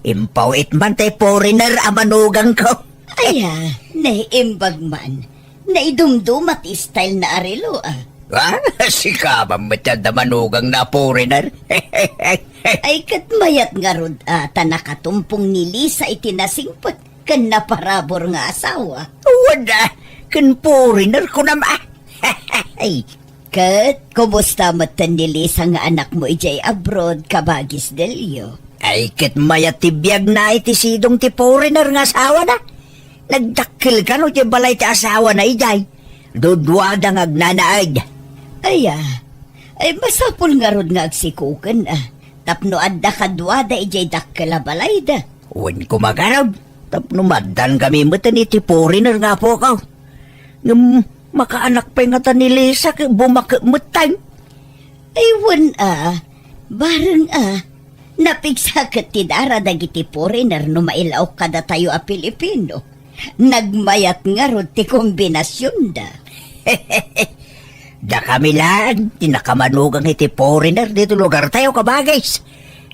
Impaw-it man ti foreigner a manugangko. Aya, naimbag man. Naidumduma ti style na a relo, a. Ah, sika man met ti adda manugangna a foreigner. Ay, ket mayat ngarud a, ta nakatumpong ni Lisa iti nasingpet ken naparabur nga asawa. Wen a, ken foreigner kunam a. Ay, ket kumusta metten ni Lisa nga anakmo idiay abroad, kabagis Delio? Ay, ket mayat ti biagna iti sidong ti foreigner nga asawana. Nagdakkel kano ti balay ti asawana idiay. Duduada nga agnanaed. Aya, ay masapul ngarud nga agsikoken a. Tapno adda kaduada idiay dakkel a balayda. Wen koma garud, tapno maaddaan kami metten iti foreigner nga apoko. Ngem makaanak pay ngata ni Lisa ket bumaket metten. Ay, wen a, bareng a, napigsa ket ti dara dagiti foreigner no mailaok kadatayo a Filipino. Nagmayat ngarud ti kombinasionda. Dakami laeng ti nakamanugang iti foreigner ditoy lugartayo, kabagis.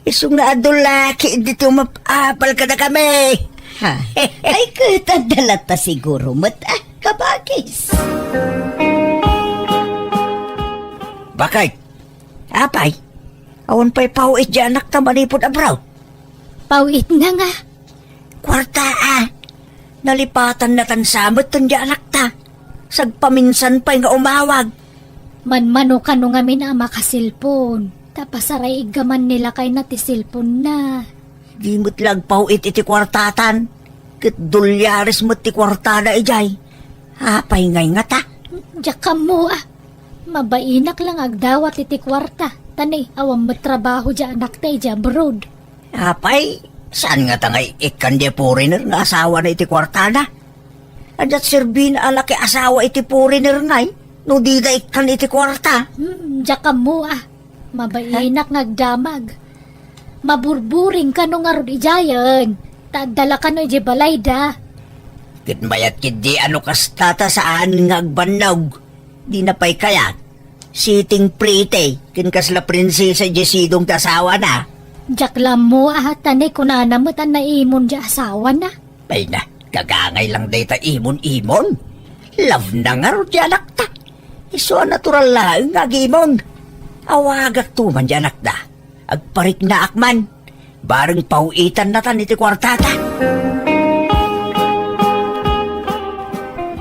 Isu nga adu la ketdi ti umap-apal kadakami. Ha? Ay, ket adda latta siguro met, a, kabagis. Bakit? Apay, awan pay paw-it diay anakta manipud abroad? Paw-itna nga. Kuarta a. Nalipatanna tan sa metten diay anakta. Sagpaminsan pay nga umawag. Manmano kano ngamin a makaselpon. Ta pasaraiggaman ni lakayna ti selponna. Di met la agpaw-it iti kuartatan. Ket dolyares met ti kuartada idiay. Apay ngay ngata? Diak ammo a. Mabainak la nga agdawat iti kuarta. Ta ni, awan met trabaho diay anakta idiay abroad. Apay, saan ngata nga ikkan diay foreigner nga asawana iti kuartada? Adda serbina a nakiasawa iti foreigner ngay, no dida ikkan iti kuarta? Hmm, diak ammo a. Mabainak nga agdamag. Maburburing kano ngarud idiayen, ta adda la kano idiay balayda. Ket mayat ketdi a no kasta ta saan nga agbannog. Dina pay kayat. Sitting pretty, ken kasla prinsesa diay sidong ti asawana. Diak la ammo a, ta ni kunana met a naimon diay asawana. Ay na, gagangay lang dayta imon-imon. Love na ngarud diay anakta. Isu a natural laeng nga agimon. Awagakto man diay anakda. Agpariknaak man. Bareng paw-itannatan iti kuartata.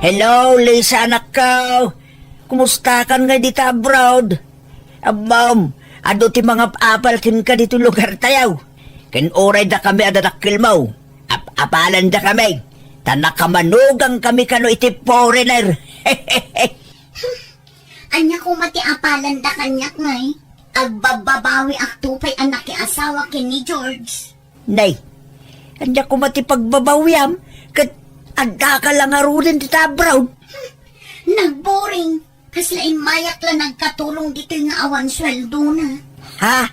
Hello, Lisa, anakko. Kumustakan ngay dita abroad? Ammom, adu ti mangap-apal kenka ditoy lugartayo. Ken uray dakami a dadakkelmo, ap-apalanda kami, ta nakamanugangkami kano iti foreigner. Ania koma ti apalanda kaniak ngay? Agbabbabawiak to pay a nakiasawa ken ni George. Nay, ania koma ti pagbabawiam ket addaka la ngaruden dita abroad? Nagboring. Kasla immayak la nagkatulong ditoy nga awan sueldona. Ha?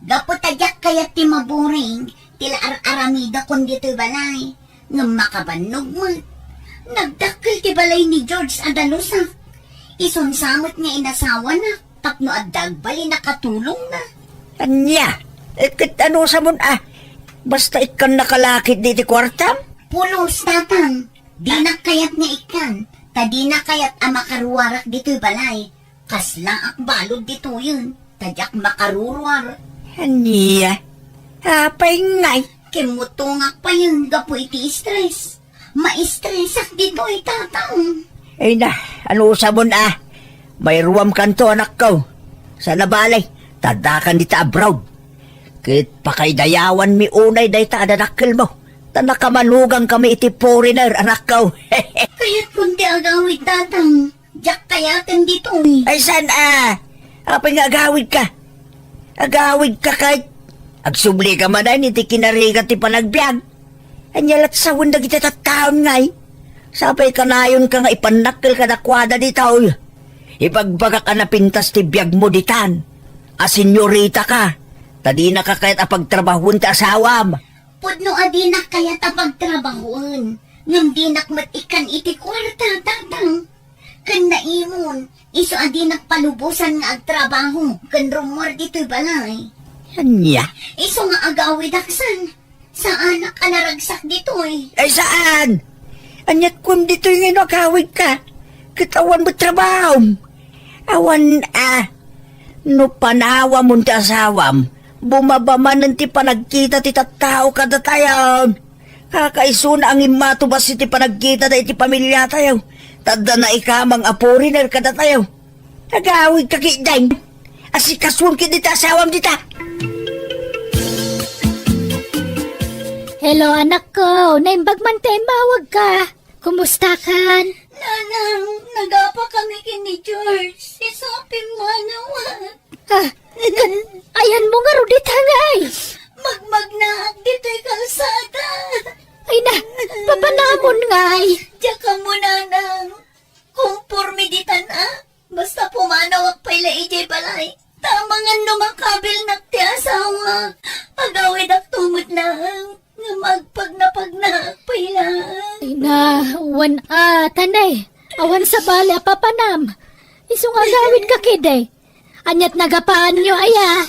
Gapu ta diak kayat ti maboring, ti la ar-aramidakon ditoy balay. Ngem makabannog met. Nagdakkel ti balay ni George a dalusak. Isun sa met nga inasawana tapno adda agbalin a katulongna. Ania? Eh, ket anusamon a? Basta ikkannaka la ketdi ti kuartam? Pulos, Tatang. Dinak kayat nga ikkan, ta dina kayat a makaruarak ditoy balay. Kaslaak balud ditoyen, ta diak makaruruar. Ania? Apay ngay? Kimmutongak payen gapu iti stress. Maistresak ditoy, Tatang. Ay na, anusamon a? Mairuamkanto, anakko. Saan a bale, ta addakan dita abroad. Ket pakaidayawanmi unay dayta a dadakkelmo, ta nakamanugangkami iti foreigner, anakko. Kayatkon ti agawid, Tatang. Diak kayaten ditoy. Ay, saan a? Apay nga agawidka? Agawidka ket agsubli ka manen iti kinarigat ti panagbiag. Ania la't sawen dagiti tattaon ngay? Sapay kanayonka nga ipannakkel kadakuada ditoy. Ibagbagak a napintas ti biagmo ditan, a senyorita ka, ta dinaka kayat a pagtrabahoen ti asawam. Pudno a dinak kayat a pagtrabahoen, ngem dinak met ikkan iti kuarta, Tatang. Ken naimon, isu a dinak palubosan nga agtrabaho ken rummuar ditoy balay. Ania? Isu nga agawidak san, saanak a naragsak ditoy. Ay, saan? Ania't kuan ditoy nga no agawidka? Ket awan met trabahom. Awan a. No panawamon ti asawam, bumaba manen ti panagkita ti tattao kadatayon. Kakaisuna a ngimmatubas iti panagkitada iti pamiliatayo, ta adda naikamang a foreigner kadatayo. Agawidka ketdin. Asikasuon ketdi ti asawam dita. Hello, anakko. Naimbag man ti immawagka. Kumustakan? Nanang, nagapa kami ken ni George. Isu a pimmanaw. Ah, kan, ayanmo ngarud dita ngay? Magmagnaak ditoy kalsada. Ay na, papanamon ngay? Diak ammo, Nanang. Kumporme ditan a. Basta pumanawak pay la idiay balay. Ta amangan no makabilnak ti asawa. Agawidak to met laeng nga agpagnapagnaak pay laeng. Ay na, wen a, tanay. Awan sabali a papanam. Isu nga agawidka ketdi. Ania't nagapaanyo aya?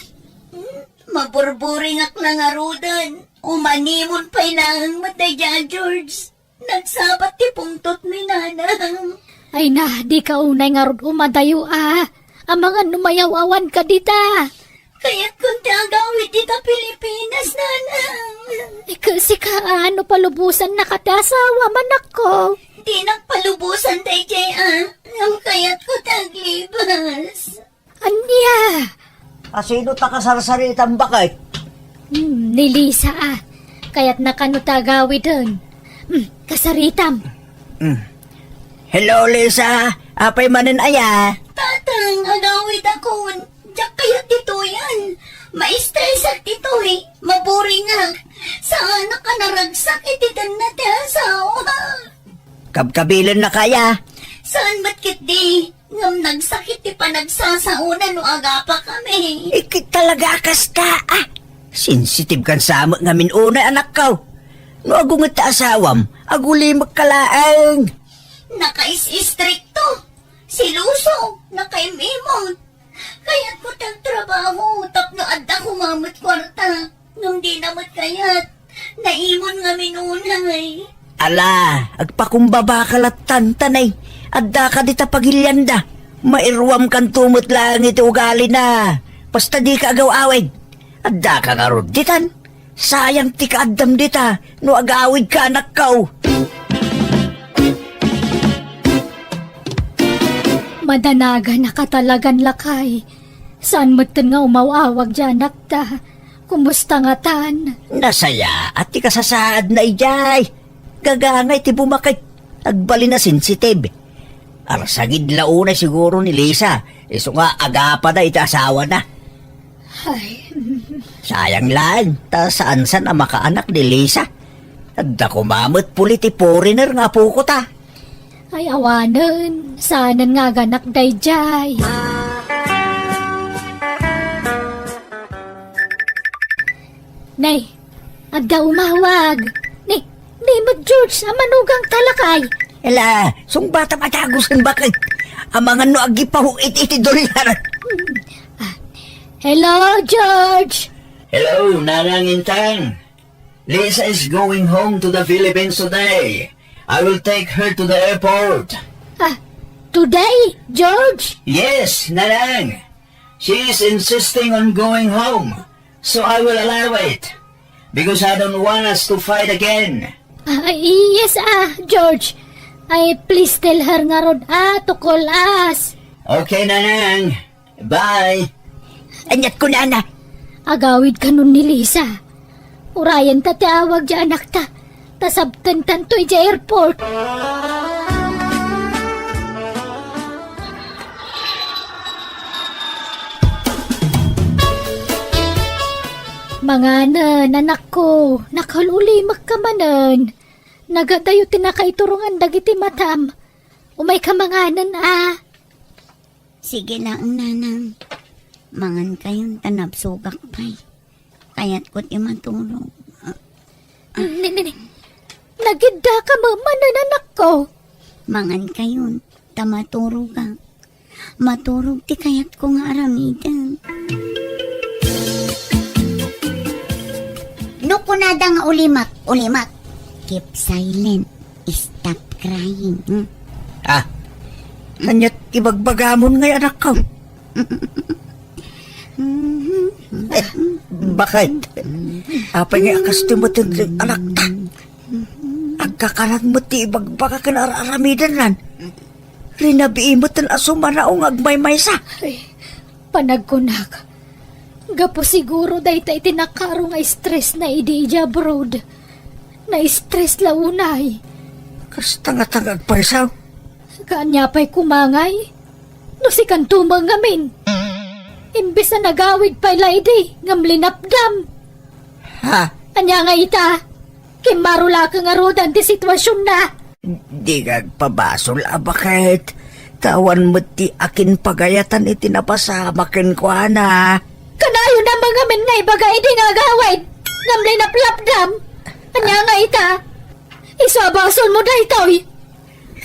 Maburburingak la ngaruden. Umanimon pay laeng met daydiay a George. Nagsabat ti pungtotmi, Nanang. Ay na, dika unay ngarud umadayo a. Amangan no mayaw-awanka dita. Kayatkon ti agawid dita Pilipinas, Nanang. Ikel sika a, no palubosannaka ti asawam, anakko. Dinak palubosan daydiay a, ngem kayatko ti aglibas. Ania? Asino ta kasarsaritamba ket? Hmm, ni Lisa a. Kayatna kano ti agawiden. Hmm, kasaritam. Hmm. Hello, Lisa. Apay manen aya? Tatang, agawidakon. Diak kayat ditoyen. Maistresak ditoy. Maburingak. Saanak a naragsak iti tenna ti asawa. Kabkabilennaka aya? Saan met ketdi? Ngem nagsakit ti panagsasaona no agapa kami. Iket talaga a kasta, a. Sensitive kan sa met ngamin unay, anakko. No agunget ti asawam, agulimekka laeng. Nakais-istrikto, seloso, nakaim-imon. Kayatko ti agtrabaho tapno adda koma met kuarta. Ngem dina met kayat. Naimon ngamin unay. Ala, agpakumbabaka lattan, tanay. Addaka dita pagilianda. Mairuamkanto met laeng iti ugalina. Basta dika agaw-awid. Addaka ngarud ditan. Sayang ti kaaddam dita no agawidka, anakko. Madanagan a katalagan, lakay. Saan metten nga umaw-awag diay anakta. Kumusta ngatan? Nasayaat ti kasasaadna idiay. Gagangay ti bumaket. Agbalin a sensitive. Arsagid la unay siguro ni Lisa, isu nga agapada iti asawana. Ay. Sayang laeng, ta saan-san a makaanak ni Lisa. Adda koma met puli ti foreigner nga apoko ta. Ay, awanen, saanen nga aganak daydiay. Nay, adda umawag. Ni, ni met George, a manugang ta lakay. Ela, sungbatam a dagusen baket. Amangan no agipahuit iti dollar. Hmm. Ah, hello, George. Hello, Nanang Intang. Lisa is going home to the Philippines today. I will take her to the airport. Ah, today, George? Yes, Nanang. She is insisting on going home, so I will allow it, because I don't want us to fight again. Ah, yes, ah, George. Ay, please tell her ngarud, ah, to call us. Okay, Nanang. Bye. Aniat kunana? Agawid kanon ni Lisa. Urayen ta ti awag diay anakta. Ta sabtentanto idiay airport. Manganen, anakko. Nakaul-ulimek ka manen. Nagadayo ti nakaiturongan dagiti matam. Umay ka manganen, a. Sige laeng, Nanang. Mangan kayon ta nabsogak pay. Kayatko ti maturog. Ni, ni, ni. Nagidda ka manen, anakko. Mangan kayon ta maturogak. Maturog ti kayatko nga aramiden. No kunada nga ulimek, ulimek. Keep silent. Stop crying. Hmm? Ah, aniat ibagbagamon ngay, anakko? Eh, baket? Apay ngay a kastoy met ti anakta? Agkakalag met ti ibagbaga ken ar-aramidennan. Rinabii met a sumanaw nga agmaymaysa. Ay, panagkunak, gapu siguro dayta iti nakaro nga stressna idi idiay abroad. Na-stress la unay. Kasta ngata nga agparisaw? Kaania pay koma ngay? No sikanto met ngamin. Imbes a nagawid pay la idi ngem linapdam. Ha? Ania ngay ita? Kimmaro la ka ngaruden ti situasionna. Di nga agpabasol a baket. Ta awan met ti akinpagayatan iti napasamak kenkuana. Kanayon a mangamin nga ibaga idi nga agawid ngem linaplapdam. Ania ngay ita? Isu a basolmo daytoy.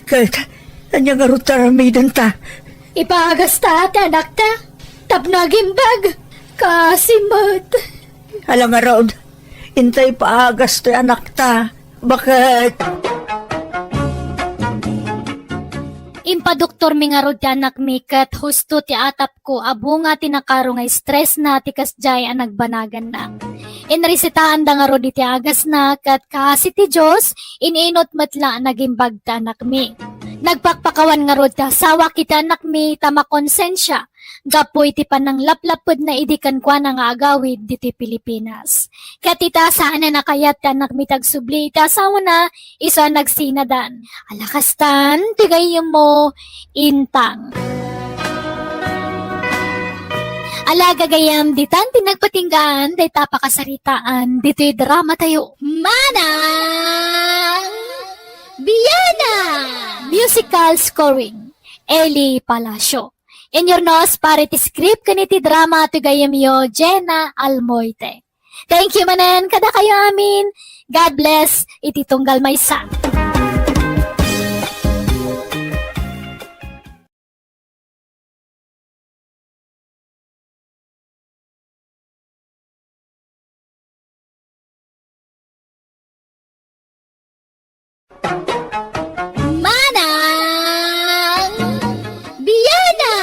Ket ania ngarud ti aramidenta? Ipaagasta ti anakta tapno agimbag. Kaasi met. Ala ngarud, intay paagas ti anakta. Baket? Impadoktormi ngarud ti anakmi ket husto ti atapko a bunga ti nakaro nga stressna ti kasdiay a nagbanaganna. Inresitaanda ngarud iti agasna ket kaasi ti Dios, in-inut met la a nagimbag ti anakmi. Nagpakpakawan ngarud ti asawak iti anakmi ta makonsensia gapu iti pananglaplapedna idi kenkuana nga agawid ditoy Pilipinas. Ket ita, saanen a kayat ti anakmi ti agsubli iti asawana, isu a nagsinadan. Ala kastan ti gayyemmo, Intang. Ala gagayyem, ditan ti nagpatinggaan dayta a pakasaritaan ditoy dramatayo. Manang Biana! Musical scoring, Eli Palacio. Inyurnos para iti script ken iti drama ti gayyemyo, Jenna Almoite. Thank you manen kadakayo amin. God bless iti tunggal maysa. Manang Biana!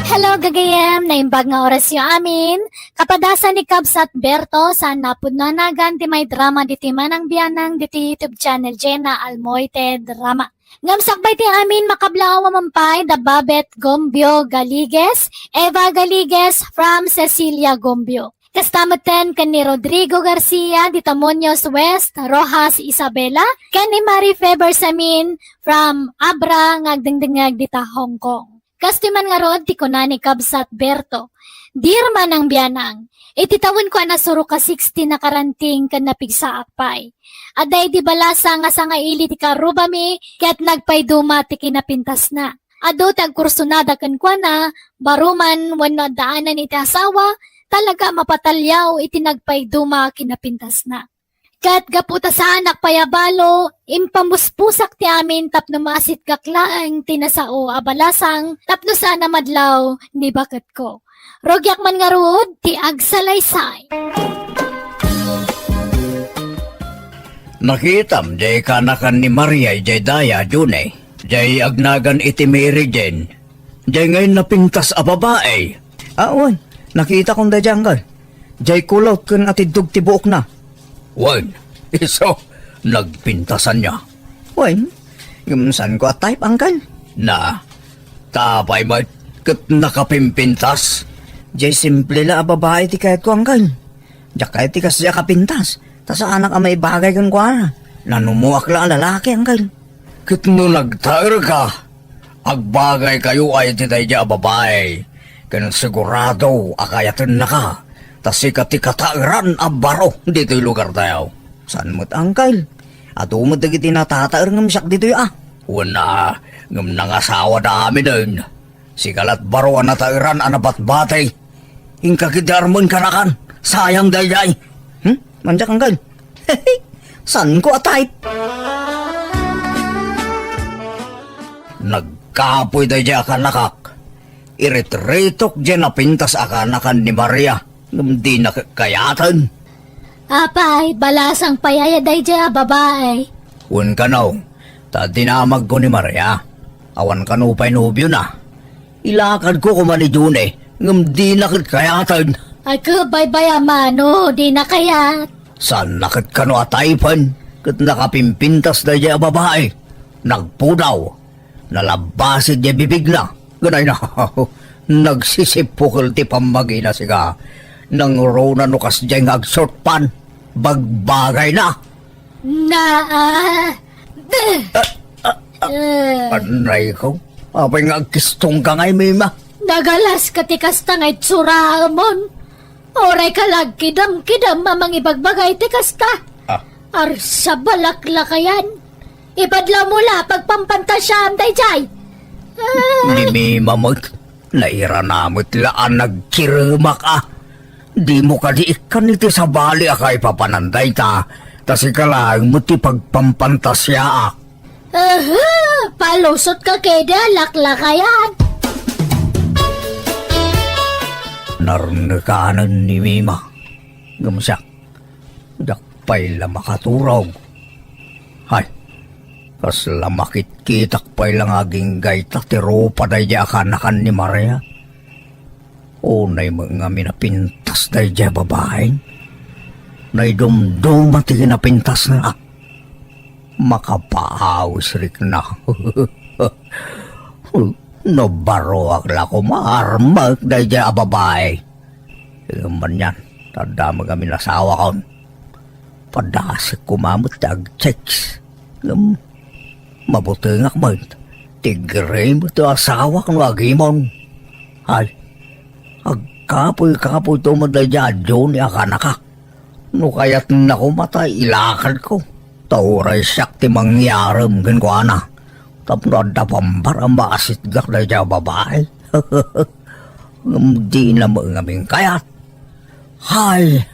Hello, gagayyem! Naimbag nga orasyo amin. Kapadasan ni Kabsat Berto, saan a pudno a nagan ti may drama ditoy Manang Bianang ditoy YouTube channel Jenna Almoite Drama. Ngem sakbay ti amin, makablaaw man pay da Babet Gombio Galigues, Eva Galigues from Cecilia Gombio. Kasta metten ken ni Rodrigo Garcia dita Muñoz West, Roxas, Isabela, ken ni Marife Bersamin from Abra nga agdengdengngeg dita Hong Kong. Kastoy man ngarud ti kuna ni Kabsat Berto, "Dear Manang Bianang, iti tawenko a nasurok a sixty nakaranting ken napigsaak pay. Adda idi balasang nga sangaili ti karrubami ket nagpayduma ti kinapintasna. Adu ti agkursunada kenkuana, baro man wenno addaanan iti asawa, talaga a mapataliaw iti nagpayduma a kinapintasna. Ket gapu ta saanak pay a balo, impamuspusak ti amin tapno maasitgak laeng ti nasao a balasang tapno saan a madlaw ni baketko. Rugiak man ngarud ti agsalaysay." Nakitam jay kanakan ni Maria idiay daya, June. Jay agnagan iti Mary Jane. Jay ngay napintas a babai. Ah, wen. Nakitakon daydiay, anggal. Jay kulot ken atiddog ti buokna. Wen, isu, nagpintasan niya. Wen, ngem saanko a type, anggal. Na, tapay met ket nakapimpintas. Jay simple la a babai ti kayatko, anggal. Diak kayat ti kasdiay a kapintas. Ta saanak a maibagay kenkuana. Nanumoak la a lalaki, anggal. Ket no nagtaerka, agbagaykayo ay iti daydiay a babai, ken sigurado a kayatennaka, ta sika ti kataeran a baro ditoy lugartayo. Saan met, angkel? Adu met dagiti natataer ngem siak ditoy a. Wen a, ngem nangasawada aminen. Sika lat baro a nataeran a nabatbati. Inka ketdi armen kanakan. Sayang daydiay. Hmm? Mandiak, angkel. Saanko a type. Nagkapoy daydiay a kanakak. Iritiritok diay napintas a kanakan ni Maria. Ngem dina kayaten. Apay, balasang pay aya daydiay a babai. Wen kano, ta dinamagko ni Maria. Awan kano pay nobiona. Ilakadko koma ni June, ngem dina ket kayaten. Ay, kabaybay a mano, dina kayat. Saanna ket kano a typen, ket nakapimpintas daydiay a babai. Nagpudaw. Nalabbasi diay bibigna. Ganay na. Nagsisipukel ti pammagina, sika. Nangruna no kasdiay nga agshort pant. Bagbagay na. Na, ah. Eh. Anay ko. Apay nga agkistong ka ngay, Mima? Nagalas ka ti kasta nga itsuraemon. Uray ka la agkidam-kidam a mangibagbaga iti kasta. Ah. Arsa, balaklakayan. Ipadlaw mo la pagpampantasiam daydiay. Ah. Ni Mima met, nairana met la a nagkiremak a. Dimo kadi ikkan iti sabali a kaipapanan dayta, ta sika laeng met ti pagpampantasiaak. Aha! Palusot ka kede, laklakayan! Narnekanen ni Mima. Ngem siak, diak pay la makaturog. Hay, kasla makitkitak pay la nga agingga ita ti rupa daydiay a kanakan ni Maria. Unay met ngamin a pintas daydiay a babaen. Naidumduma ti kinapintasna. Makapaawis rikna. No baroak la koma, armek daydiay a babai. Ngem anian, ta adda met ngamin asawakon. Padasek koma met ti agchicks. Ngem, mabutengak met. Tigre met ti asawak no agimon. Ay, agkapoy-kapoyto met daydiay a Johnny a kanakak. No kayatna koma ta ilakadko. Ta uray siak ti mangyarem kenkuana. Tapno adda pambar a maasitgak daydiay a babai. Ngem dina met ngamin kayat. Hay,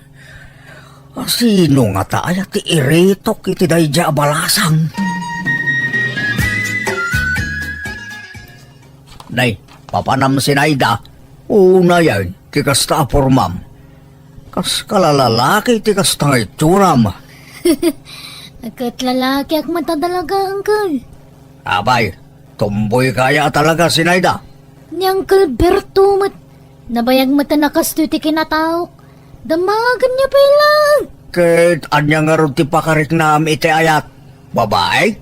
sino ngata aya ti iritok iti daydiay a balasang? Nay, papanam, Sinaida. Unayen ti kasta a pormam. Kas kalalalaki ti kasta nga itsuram. Ket lalakiak met a talaga, uncle. Apay, tomboy ka aya a talaga, Sinaida? Ni Uncle Berto met, nabayag met a nakastoy ti kinataok. Damagenyo pay laeng. Ket ania ngarud ti pakariknam iti ayat? Babai?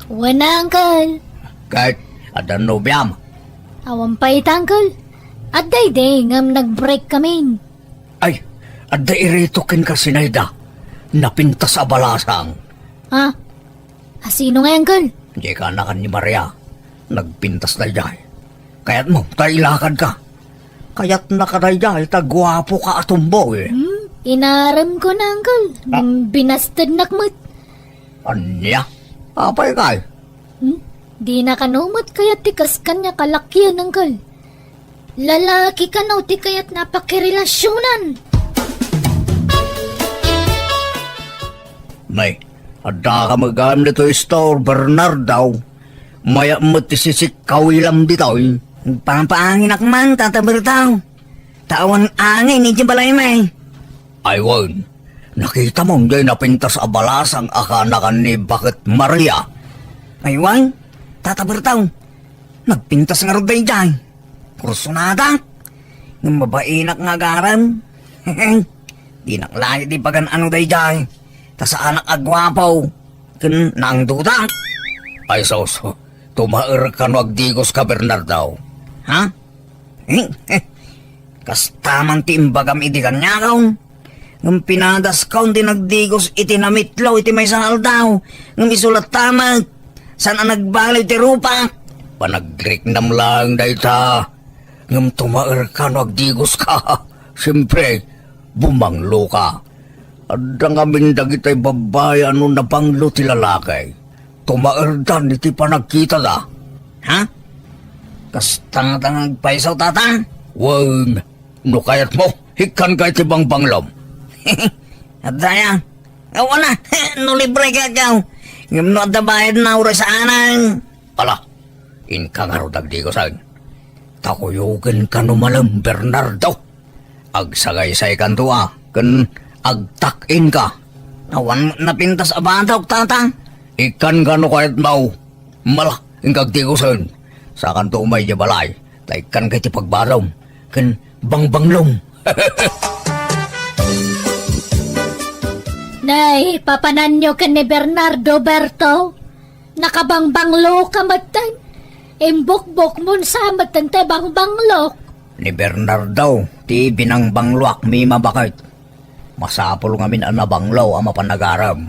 Wen, Uncle. Ket, adda nobiam? Awan pay ita, Uncle. Adda idi ngem nag-break kami. Ay, adda iritok kenka si Naida. Napintas a balasang. Ha? A, sino ngay, Uncle? Diay kaanakan ni Maria. Nagpintas daydiay. Kayatmo, ta ilakadka. Kayatnaka daydiay, ta guapoka a tomboy. Hmm? Inaremko na, Uncle. Ah. Binastednak met. Ania? Apay kay? Hmm? Dina kano met kayat ti kas kaniak a lakian, Uncle. Lalaki kano ti kayatna a pakirelasionan. Nay, addaka met gayam ditoy store, Bernardo. Mayat met ti sisikkawilam ditoy. Nagpapaanginak man, Tata Berto. Ta awan angin idiay balaymi. Ay wen, nakitam diay napintas a balasang a kaanakan ni Baket Maria? Ay wen, Tata Berto, nagpintas ngarud daydiay. Kursonadak, ngem mabainak nga agarem. Dinak laeng ibagan no daydiay, ta saanak a guapo ken naangdudak. Ay sus, tumaerka no agdigoska, Bernardo. Ha? Kasta man ti imbagam idi kaniak. Ngem pinadaskon ti nagdigos iti namitlo iti maysa nga aldaw. Ngem isu latta met, saan a nagbaliw ti rupak. Panagriknam laeng dayta. Ngem tumaerka no agdigoska. Siempre, bumangloka. Adda ngamin dagitay babbai a no nabanglo ti lalaki, tumaerdan iti panagkitada. Ha? Kasta ngata nga agpayso, Tata? Wen, no kayatmo, ikkanka iti bangbanglom. Adda aya? Awan a, no libre ka ikaw. Ngem no adda bayadna, uray saanen. Ala, inka ngarud agdigosen. Ta kuyogenka no malem, Bernardo. Agsagaysaykanto a, ken agtak-inka. Awan met napintas a batok, Tata. Ikkanka no kayatmo. Ala, inka agdigosen. Sakanto umay idiay balay, ta ikkanka iti pagbadom ken bangbanglom. Nay, papananyo ken ni Bernardo, Berto? Nakabangbangloka metten. Imbukbokmon sa metten ti bangbanglo. Ni Bernardo ti binangbangloak, Mima, baket. Masapul ngamin a nabanglo a mapan agarem.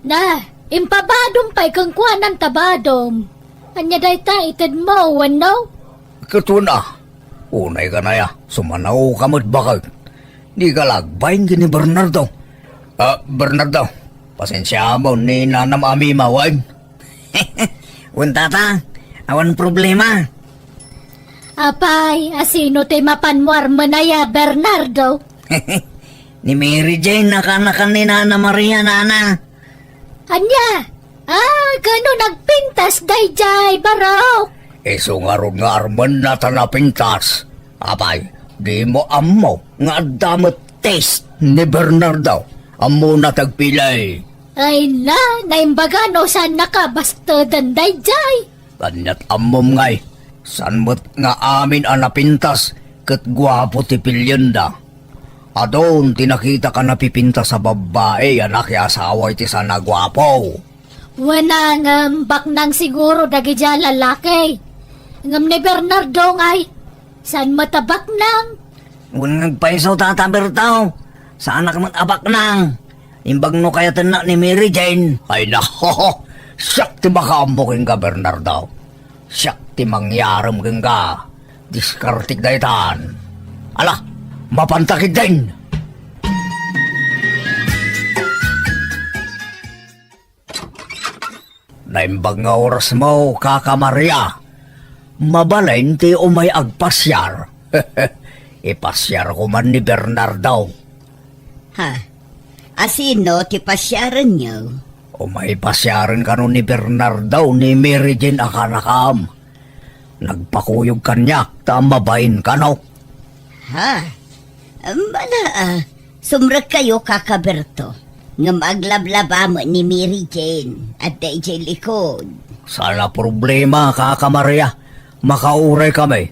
Na, impabadom pay kenkuana ta badom. Ania dayta, itedmo wenno? Ket wen a. Unay ka naya, sumanawka met, baket. Dika la agbain ken ni Bernardo. Ah, Bernardo, pasensiamon ni nanam a Mima, wen? Wen, Tata, awan problema. Apay, a sino ti mapanmo armen aya, Bernardo? Ni Mary Jane a kaanakan ni Nana Maria, nana. Ania? Ah, kano nagpintas daydiay, barok? Isu ngarud nga armenna ta napintas. Apay, dimo ammo nga adda met taste ni Bernardo. Ammona ti agpili. Ay na, naimbaga no saannaka basteden daydiay. Ania't ammom ngay, saan met nga amin a napintas ket guapo ti pilienda. Adun ti nakitak a napipintas a babbai a nakiasawa iti saan a guapo. Wen a, ngem baknang siguro dagidiay a lalaki. Ngem ni Bernardo ngay, saan met a baknang? Wen nga agpayso, Tata Berto, saanak met a baknang. Imbag no kayatennak ni Mary Jane. Ay, nako! Siak ti makaammo kenka, Bernardo. Siak ti mangyarem kenka. Diskartek daytan. Ala, mapanta ketdin! Naimbag nga orasmo, Kaka Maria. Mabalin ti umay agpasiar. Ipasiarko man ni Bernardo. Ha? A sino ti pasiarenyo? Umay pasiaren kano ni Bernardo ni Mary Jane a kaanakam. Nagpakuyog kaniak ta mabain kano. Ha? Mala, ah, sumrekkayo, Kaka Berto. Ngem aglablaba met ni Mary Jane, adda idiay likod. Saan a problema, Kaka Maria. Makauray kami.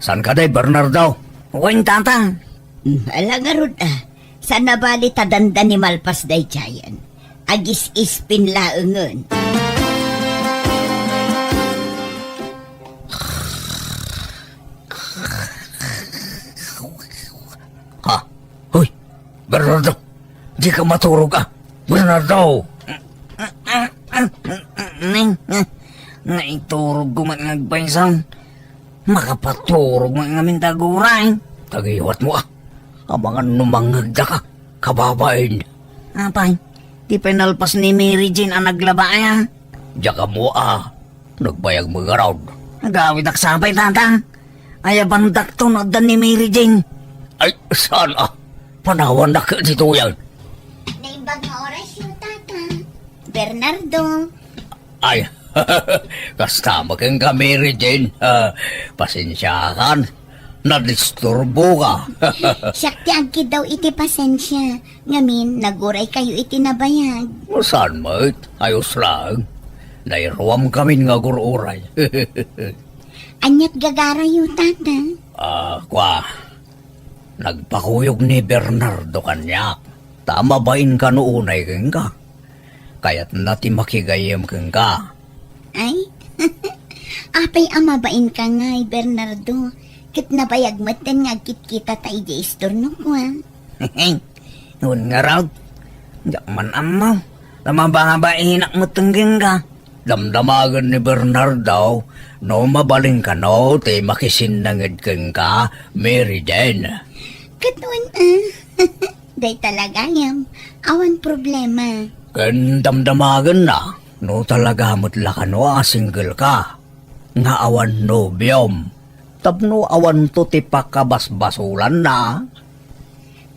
Saan kadi, Bernardo? Wen, Tata. Hmm, ala ngarud, ah. Saan a bali ta dandani malpas daydiayen. Agis-ispin laengen. Dika maturog a, Bernardo! Naiturogko met nga agpaysan. Makapaturogmo ngamin ta aguray. Tagiwatmo a. Amangan no mangngegdaka, kababain. Apay, ti pinalpas ni Mary Jane a naglaba aya? Diak ammo a. Nagbayag met ngarud. Agawidak sapay, tata. Ayabandakto no adda ni Mary Jane. Ay, saan a? Panawandak ditoyen. Naimbag nga orasyo, tata. Bernardo. Ay, kasta met kenka, Mary Jane. Ah, pasensiakan. Nadisturboka. Siak ti agkiddaw iti pasensia. Ngamin, naguraykayo iti nabayag. Saan met? Ayos laeng. Nairuamkamin nga agur-uray. Ania ti gagarayo, tata? Ah, kua. Nagpakuyog ni Bernardo kaniak. Ta mabain kano unay kenka. Kayatna ti makigayyem kenka. Ay? Apay a mabain ka ngay, Bernardo, ket nabayag metten nga agkitkitata idiay istornok, a? Wen ngarud, diak man ammo. Ta mababainak metten kenka. Damdamagen ni Bernardo no mabalin kano ti makisinnanged kenka, Mary Jane. Ket wen, a? Dayta la gayam, awan problema. Ken damdamagenna no talaga met la kano a single ka, nga awan nobiom, tapno awanto ti pakabasbasolanna.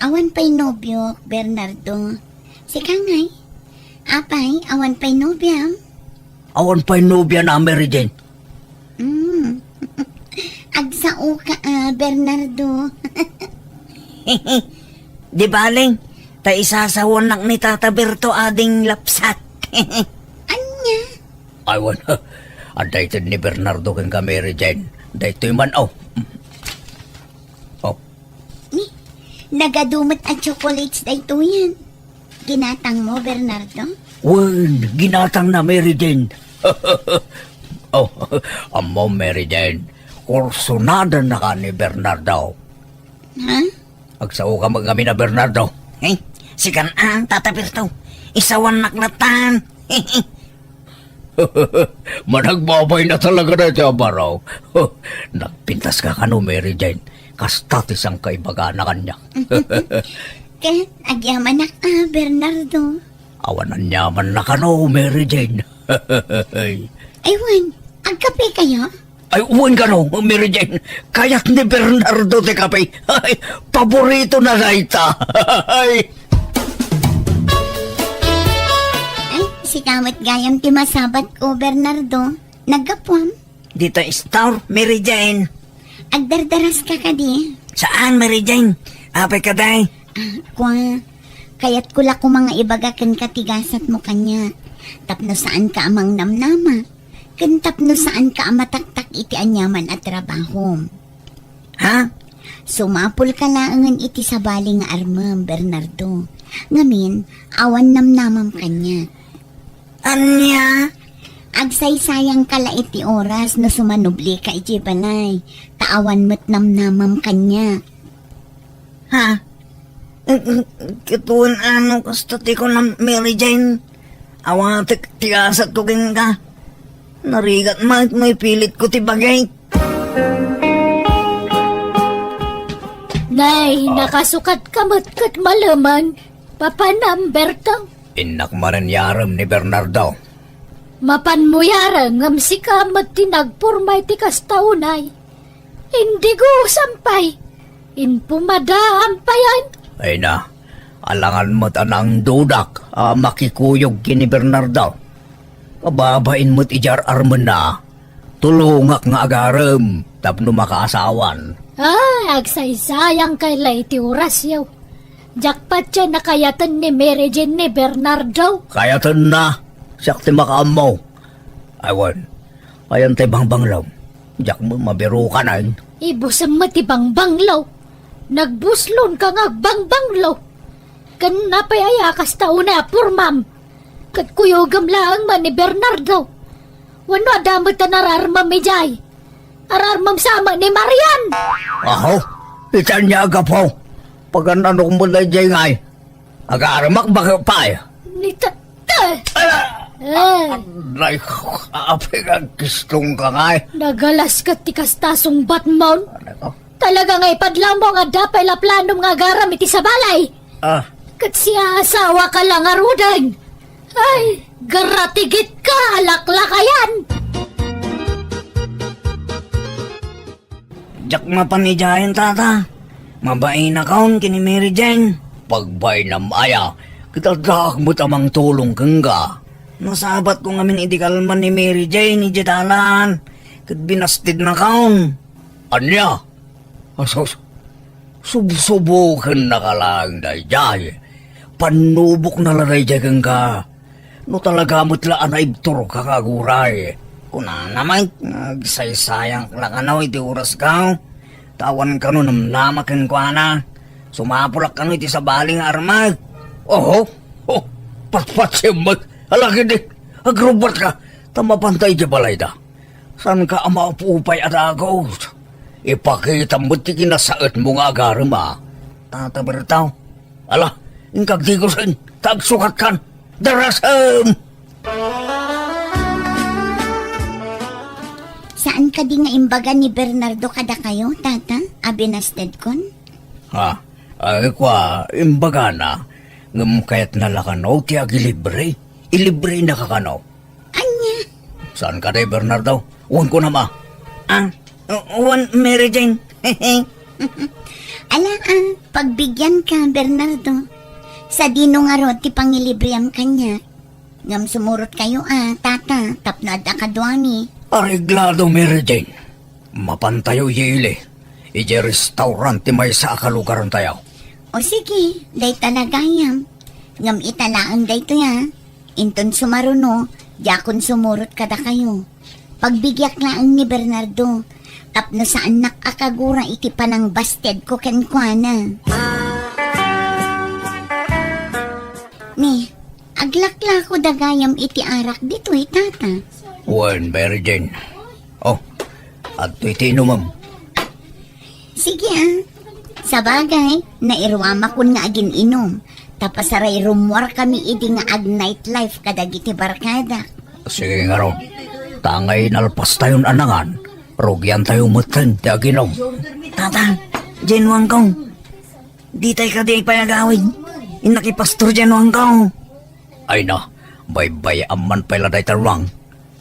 Awan pay nobiok, Bernardo. Sika ngay? Apay, awan pay nobiam? Awan pay nobiana, Mary Jane. Mm. Agsao ka, a, Bernardo. Di bale, ta isasawanak ni Tata Berto ading lapsat. Ania? Ay, wen, adda ited ni Bernardo kenka, Mary Jane. Daytoy man, o. O. Ni, nagadu met a chocolates daytoyen. Ginatangmo, Bernardo? Wen, ginatangna, Mary Jane. O, ammo, Mary Jane, kursonadanaka ni Bernardo. Ha? Agsaoka met ngamin a Bernardo. Eh, sikan a, Tata Berto. Isawannak latan. Managbabain a talaga daytoy a baro. Nagpintaska kano, Mary Jane. Kasta ti sangkaibagana kaniak. Ket agyamanak a, Bernardo. Awan aniamanna kano, Mary Jane. Ay wen, agkapekayo? Ay, wen kano, Mary Jane. Kayat ni Bernardo ti kape. Ay, paboritona dayta. Ay. Ay, sika met gayam ti masabatko, Bernardo. Naggapuam? Dita store, Mary Jane. Agdardaraska kadi? Saan, Mary Jane? Apay kadi? A, kua, kayatko la koma nga ibaga kenka ti gasatmo kaniak. Tapno saanka a mangnamnama. Ken tapno saanka a mataktak iti aniaman a trabahom. Ha? Sumapulka laengen iti sabali nga armem, Bernardo. Ngamin, awan namnamam kaniak. Ania? Agsaysayangka la iti oras no sumanublika idiay balay, ta awan met namnamam kaniak. Ha? Ket wen ano kasta ti kunam, Mary Jane? Awatek ti gasatko kenka. Narigat met no ipilitko ti bagik. Nay, nakasukatka met ket malemen. Papanam, Bertang? Innak manen yarem ni Bernardo. Mapanmo yarem ngem sika met ti nagporma iti kasta unay. Indigosam pay. Inpumadaam payen. Ay na, alangan met a nangdudak a makikuyog ken ni Bernardo. Kababain met idiay ar-armenna. Tulongak nga agarem tapno makaasawan. Ah, agsaysayangkay la iti orasyo. Diak patien a kayaten ni Mary Jane ni Bernardo. Kayatenna. Siak ti makaammo. Ay wen, ayan ti bangbanglo. Diak met mabirukanen. Ibusem met ti bangbanglo. Nagbuslon ka nga agbangbanglo. Ken apay aya a kasta unay a pormam? Ket kuyogem laeng man ni Bernardo. Wenno adda met a nararmam idiay? Ararmam sa met ni Marian! Aho, iti ania a gapu? Pagan-anok met daydiay ngay? Agaremak baket pay. Ni Tatay! Ala! Ay! Nay, apay nga agkistong ka ngay? Nagalas ket ti kasta sungbatmon. Ano ko? Talaga nga ipadlawmo nga adda pay la planom nga agaram iti sabalay. Ah. Ket siya asawa ka la ngaruden. Ay, garatigit ka, alaklakayan! Diak mapan idiayen, tata. Mabainakon ken ni Mary Jane. Pagbainam aya, ket addaak met a mangtulong kenka. Nasabatko ngamin iti kalman ni Mary Jane idiay dalan, ket binastednakon. Ania? Asus, subsubokennaka laeng daydiay. Pannubokna la daydiay kenka. No talaga met la a naibturka nga aguray. Kunana met, agsaysayank la kano iti orasko. Ta awan kano namnama kenkuana. Sumapulak kano iti sabali nga armek. Oho, oh, patpatsim met. Ala ketdi, agrubbatka. Ta mapanta idiay balayda. Saanka a maupupay a dagus? Ipakitam met ti kinasaetmo nga agarem a. Tata Berto. Ala, inka agdigusen, ta agsukatkan. Darasem! Saan kadi nga imbaga ni Bernardo kadakayo, tata, a binastedkon? Ha? Ay, kua, imbagana. Ngem kayatna la kano ti agilibre? Ilibrenaka kano? Ania? Saan kadi, Bernardo? Wen kunam a. Ah, wen, Mary Jane. Ala, ah, pagbigianka, Bernardo. Sadino ngarud ti pangilibream kaniak? Ngem sumurotkayo a, tata, tapno adda kaduami. Areglado, Mary Jane. Mapantayo idiay ili, idiay restaurant ti maysa a kalugarantayo. O sige, dayta la gayam. Ngem ita laeng daytoy a. Inton sumaruno, diakon sumurot kadakayo. Pagbigiak laeng ni Bernardo, tapno saannak a kagura iti panangbastedko kenkuana. Ni, aglaklako da gayam iti arak ditoy, tata. Wen, Mary Jane. Oh, adtoy ti inumem. Sige, ah. Sabagay, nairuamakon nga agin-inum. Ta pasaray rummuarkami idi nga ag-nightlife kadagiti barkadak. Sige ngarud. Ta nga inalpastayon a nangan, rugiantayo metten ti aginum. Tata, Jane Wangkong. Ditay kadi pay agawid. Innak i Pastor Jane Wangkong. Ay na, baybay-am man pay la dayta ruang.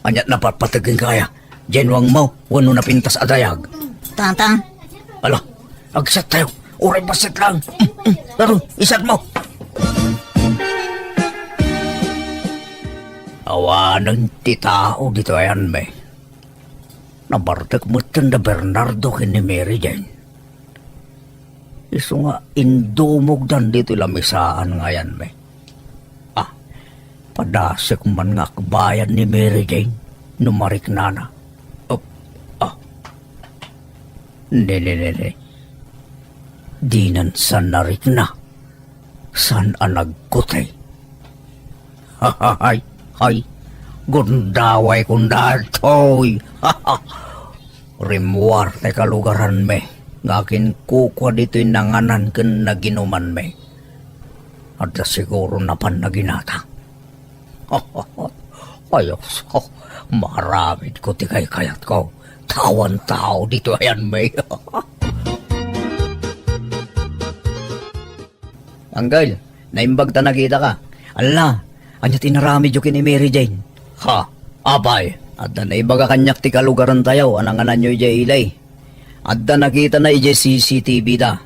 Ania't napatpateg kenka aya? Jane Wangmo wenno napintas a dayag? Tata. Ala, agsat tayo. Uray bassit lang. Mm, mm. Taro, isat mo. Awanen ti tao ditoy ayanmi. Nabartek metten da Bernardo ken ni Mary Jane. Isu nga indumogdan ditoy lamisaan nga ayanmi. Ah, padasek man nga akbayan ni Mary Jane no mariknana. Op, ah. Ne, ne, ne, ne. Dinan sa narikna. Saan a nagkuti? Hay, hay, gundaway kun daytoy. Rimmuar ti kalugaranmi nga akinkukua ditoy nanganan ken naginumanmi. Adda siguro napan naginata. Ay, Apo, maaramidko ti kaykayatko. Awan tao ditoy ayanmi. Anggal, naimbag ta nakitaka. Alla, ania ti inaramidyo ken ni Mary Jane? Ha? Apay? Adda naibaga kaniak ti kalugarantayo a nangananyo idiay ili. Adda nakitana idiay C C T V da.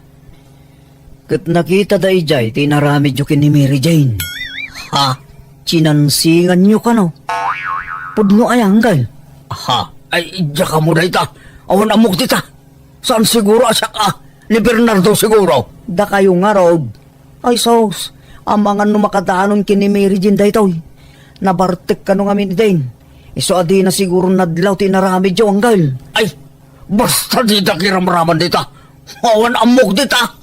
Ket nakitada idiay ti inaramidyo ken ni Mary Jane. Ha? Sinansinganyo kano? Pudno aya, Anggal? Ha? Ay, diak ammo dayta. Awan ammok dita. Saan siguro a siak a? Ni Bernardo siguro. Dakayo ngarud. Ay, sus. Amangan no makadanon ken ni Mary Jane daytoy. Nabartek kano ngamin idin. Isu a dina siguro nadlaw ti inaramidyo, Anggal. Ay, basta didak iramraman dita. Awan ammok dita.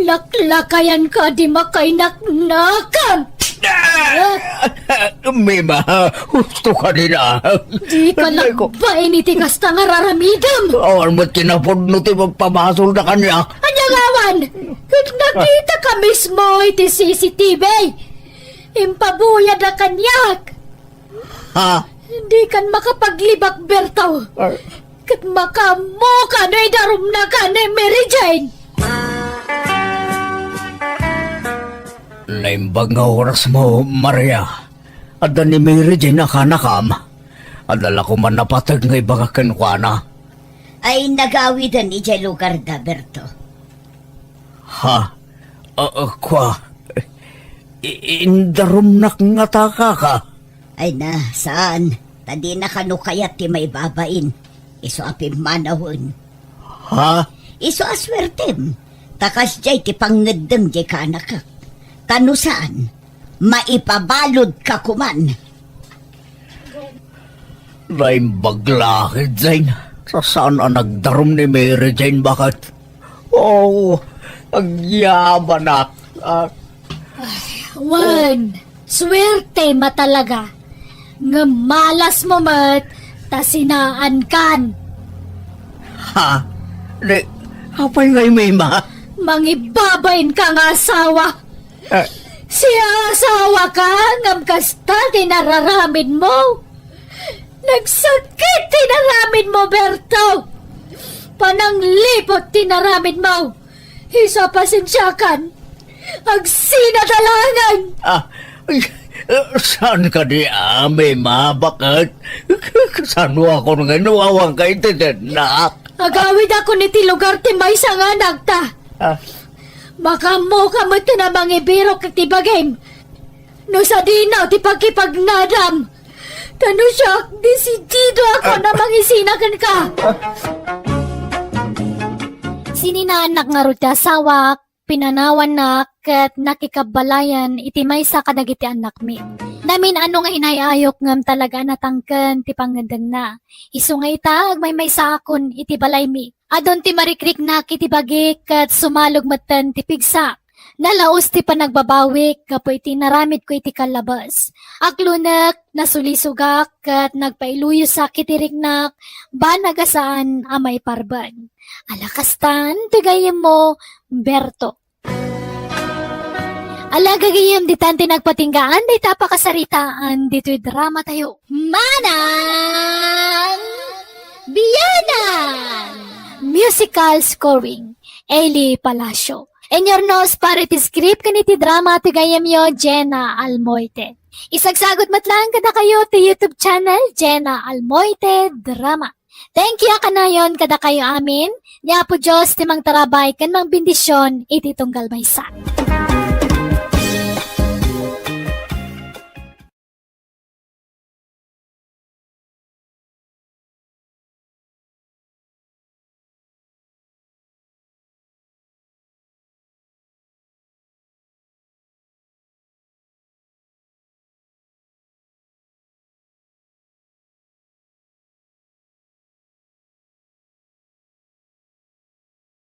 Laklakayan ka, di makainaknakan! Mima, husto ka din, ah. Di ka Aray ko. Nagbain iti kasta nga raramidem. Awan met kinapudno ti magpamasolda kaniak. Ania Lawan, ket nakitaka mismo iti C C T V. Impabuyada kaniak. Ha? Dikan makapaglibak, Berto. Ay. Ket makaammoka no idarumnaka ni Mary Jane. Naimbag nga oras mo, Maria. Adda ni Mary Jane a kanakam. Adda la koman napateg nga ibaga kenkuana. Ay, nagawiden idiay lugarda, Berto. Ha? Ah, ah, kua? I-, indarumnak ngata, kaka? Ay na, saan? Ta dina kano kayat ti maibabain. Isu a pimmanawen. Ha? Isu a suertem. Ta kasdiay ti pangngeddem diay kaanakak. Ta no saan, maipabaludka koman. Naimbag la, Jane. Saan a nagdarum ni Mary Jane, baket? Oh, agyabanak. Ah. Wen, suerte ma talaga. Ngem malas mo met, ta sinaankan. Ha? Di, apay nga imima? Mangibabain ka nga asawa. Eh. Siasawa ka, ngem kasta ti nararamid mo. Nagsakit ti naramid mo, Berto. Panangliput ti naramid mo. Isu a pasensiakan. Agsinadalangen. Ah, ay, eh, saan ka di amin, ma? Baket? Kasano ako nga nawawan ka iti denak? Agawid ako iti lugar ti maysa nga anakta. Ah. Makaammoka met a mangibirok iti bagim. No sadino ti pakipagnadam. Ta no siak, desidido ako a mangisina kenka. Sininaannak ngarud ti asawak, pinanawannak, ket nakikabbalayan iti maysa kadagiti annakmi. Namin-ano nga inay-ayok ngem talaga a natangken ti pangngeddengna. Isu nga ita, agmaymaysaakon iti balaymi. Adun ti marikriknak iti bagik ket sumalog metten ti pigsak. Nalaus ti panagbabawik gapu iti naramidko iti kallabes. Aklonek, nasulisogak, ket nagpailuyosak iti riknak, banag a saan a maiparben. Ala kastan ti gayyemmo, Berto. Ala gagayyem, ditan ti nagpatinggaan dayta a pakasaritaan ditoy drama tayo. Manang Bianan! Musical scoring, Eli Palacio. Inyurnos para iti script ken iti drama ti gayyemyo, Jenna Almoite. Isagsagut met laeng kadakayo ti YouTube channel, Jenna Almoite Drama. Thank you a kanayon kadakayo amin. Ni Apo Dios ti mangtarabay ken mangbendision iti tunggal maysa.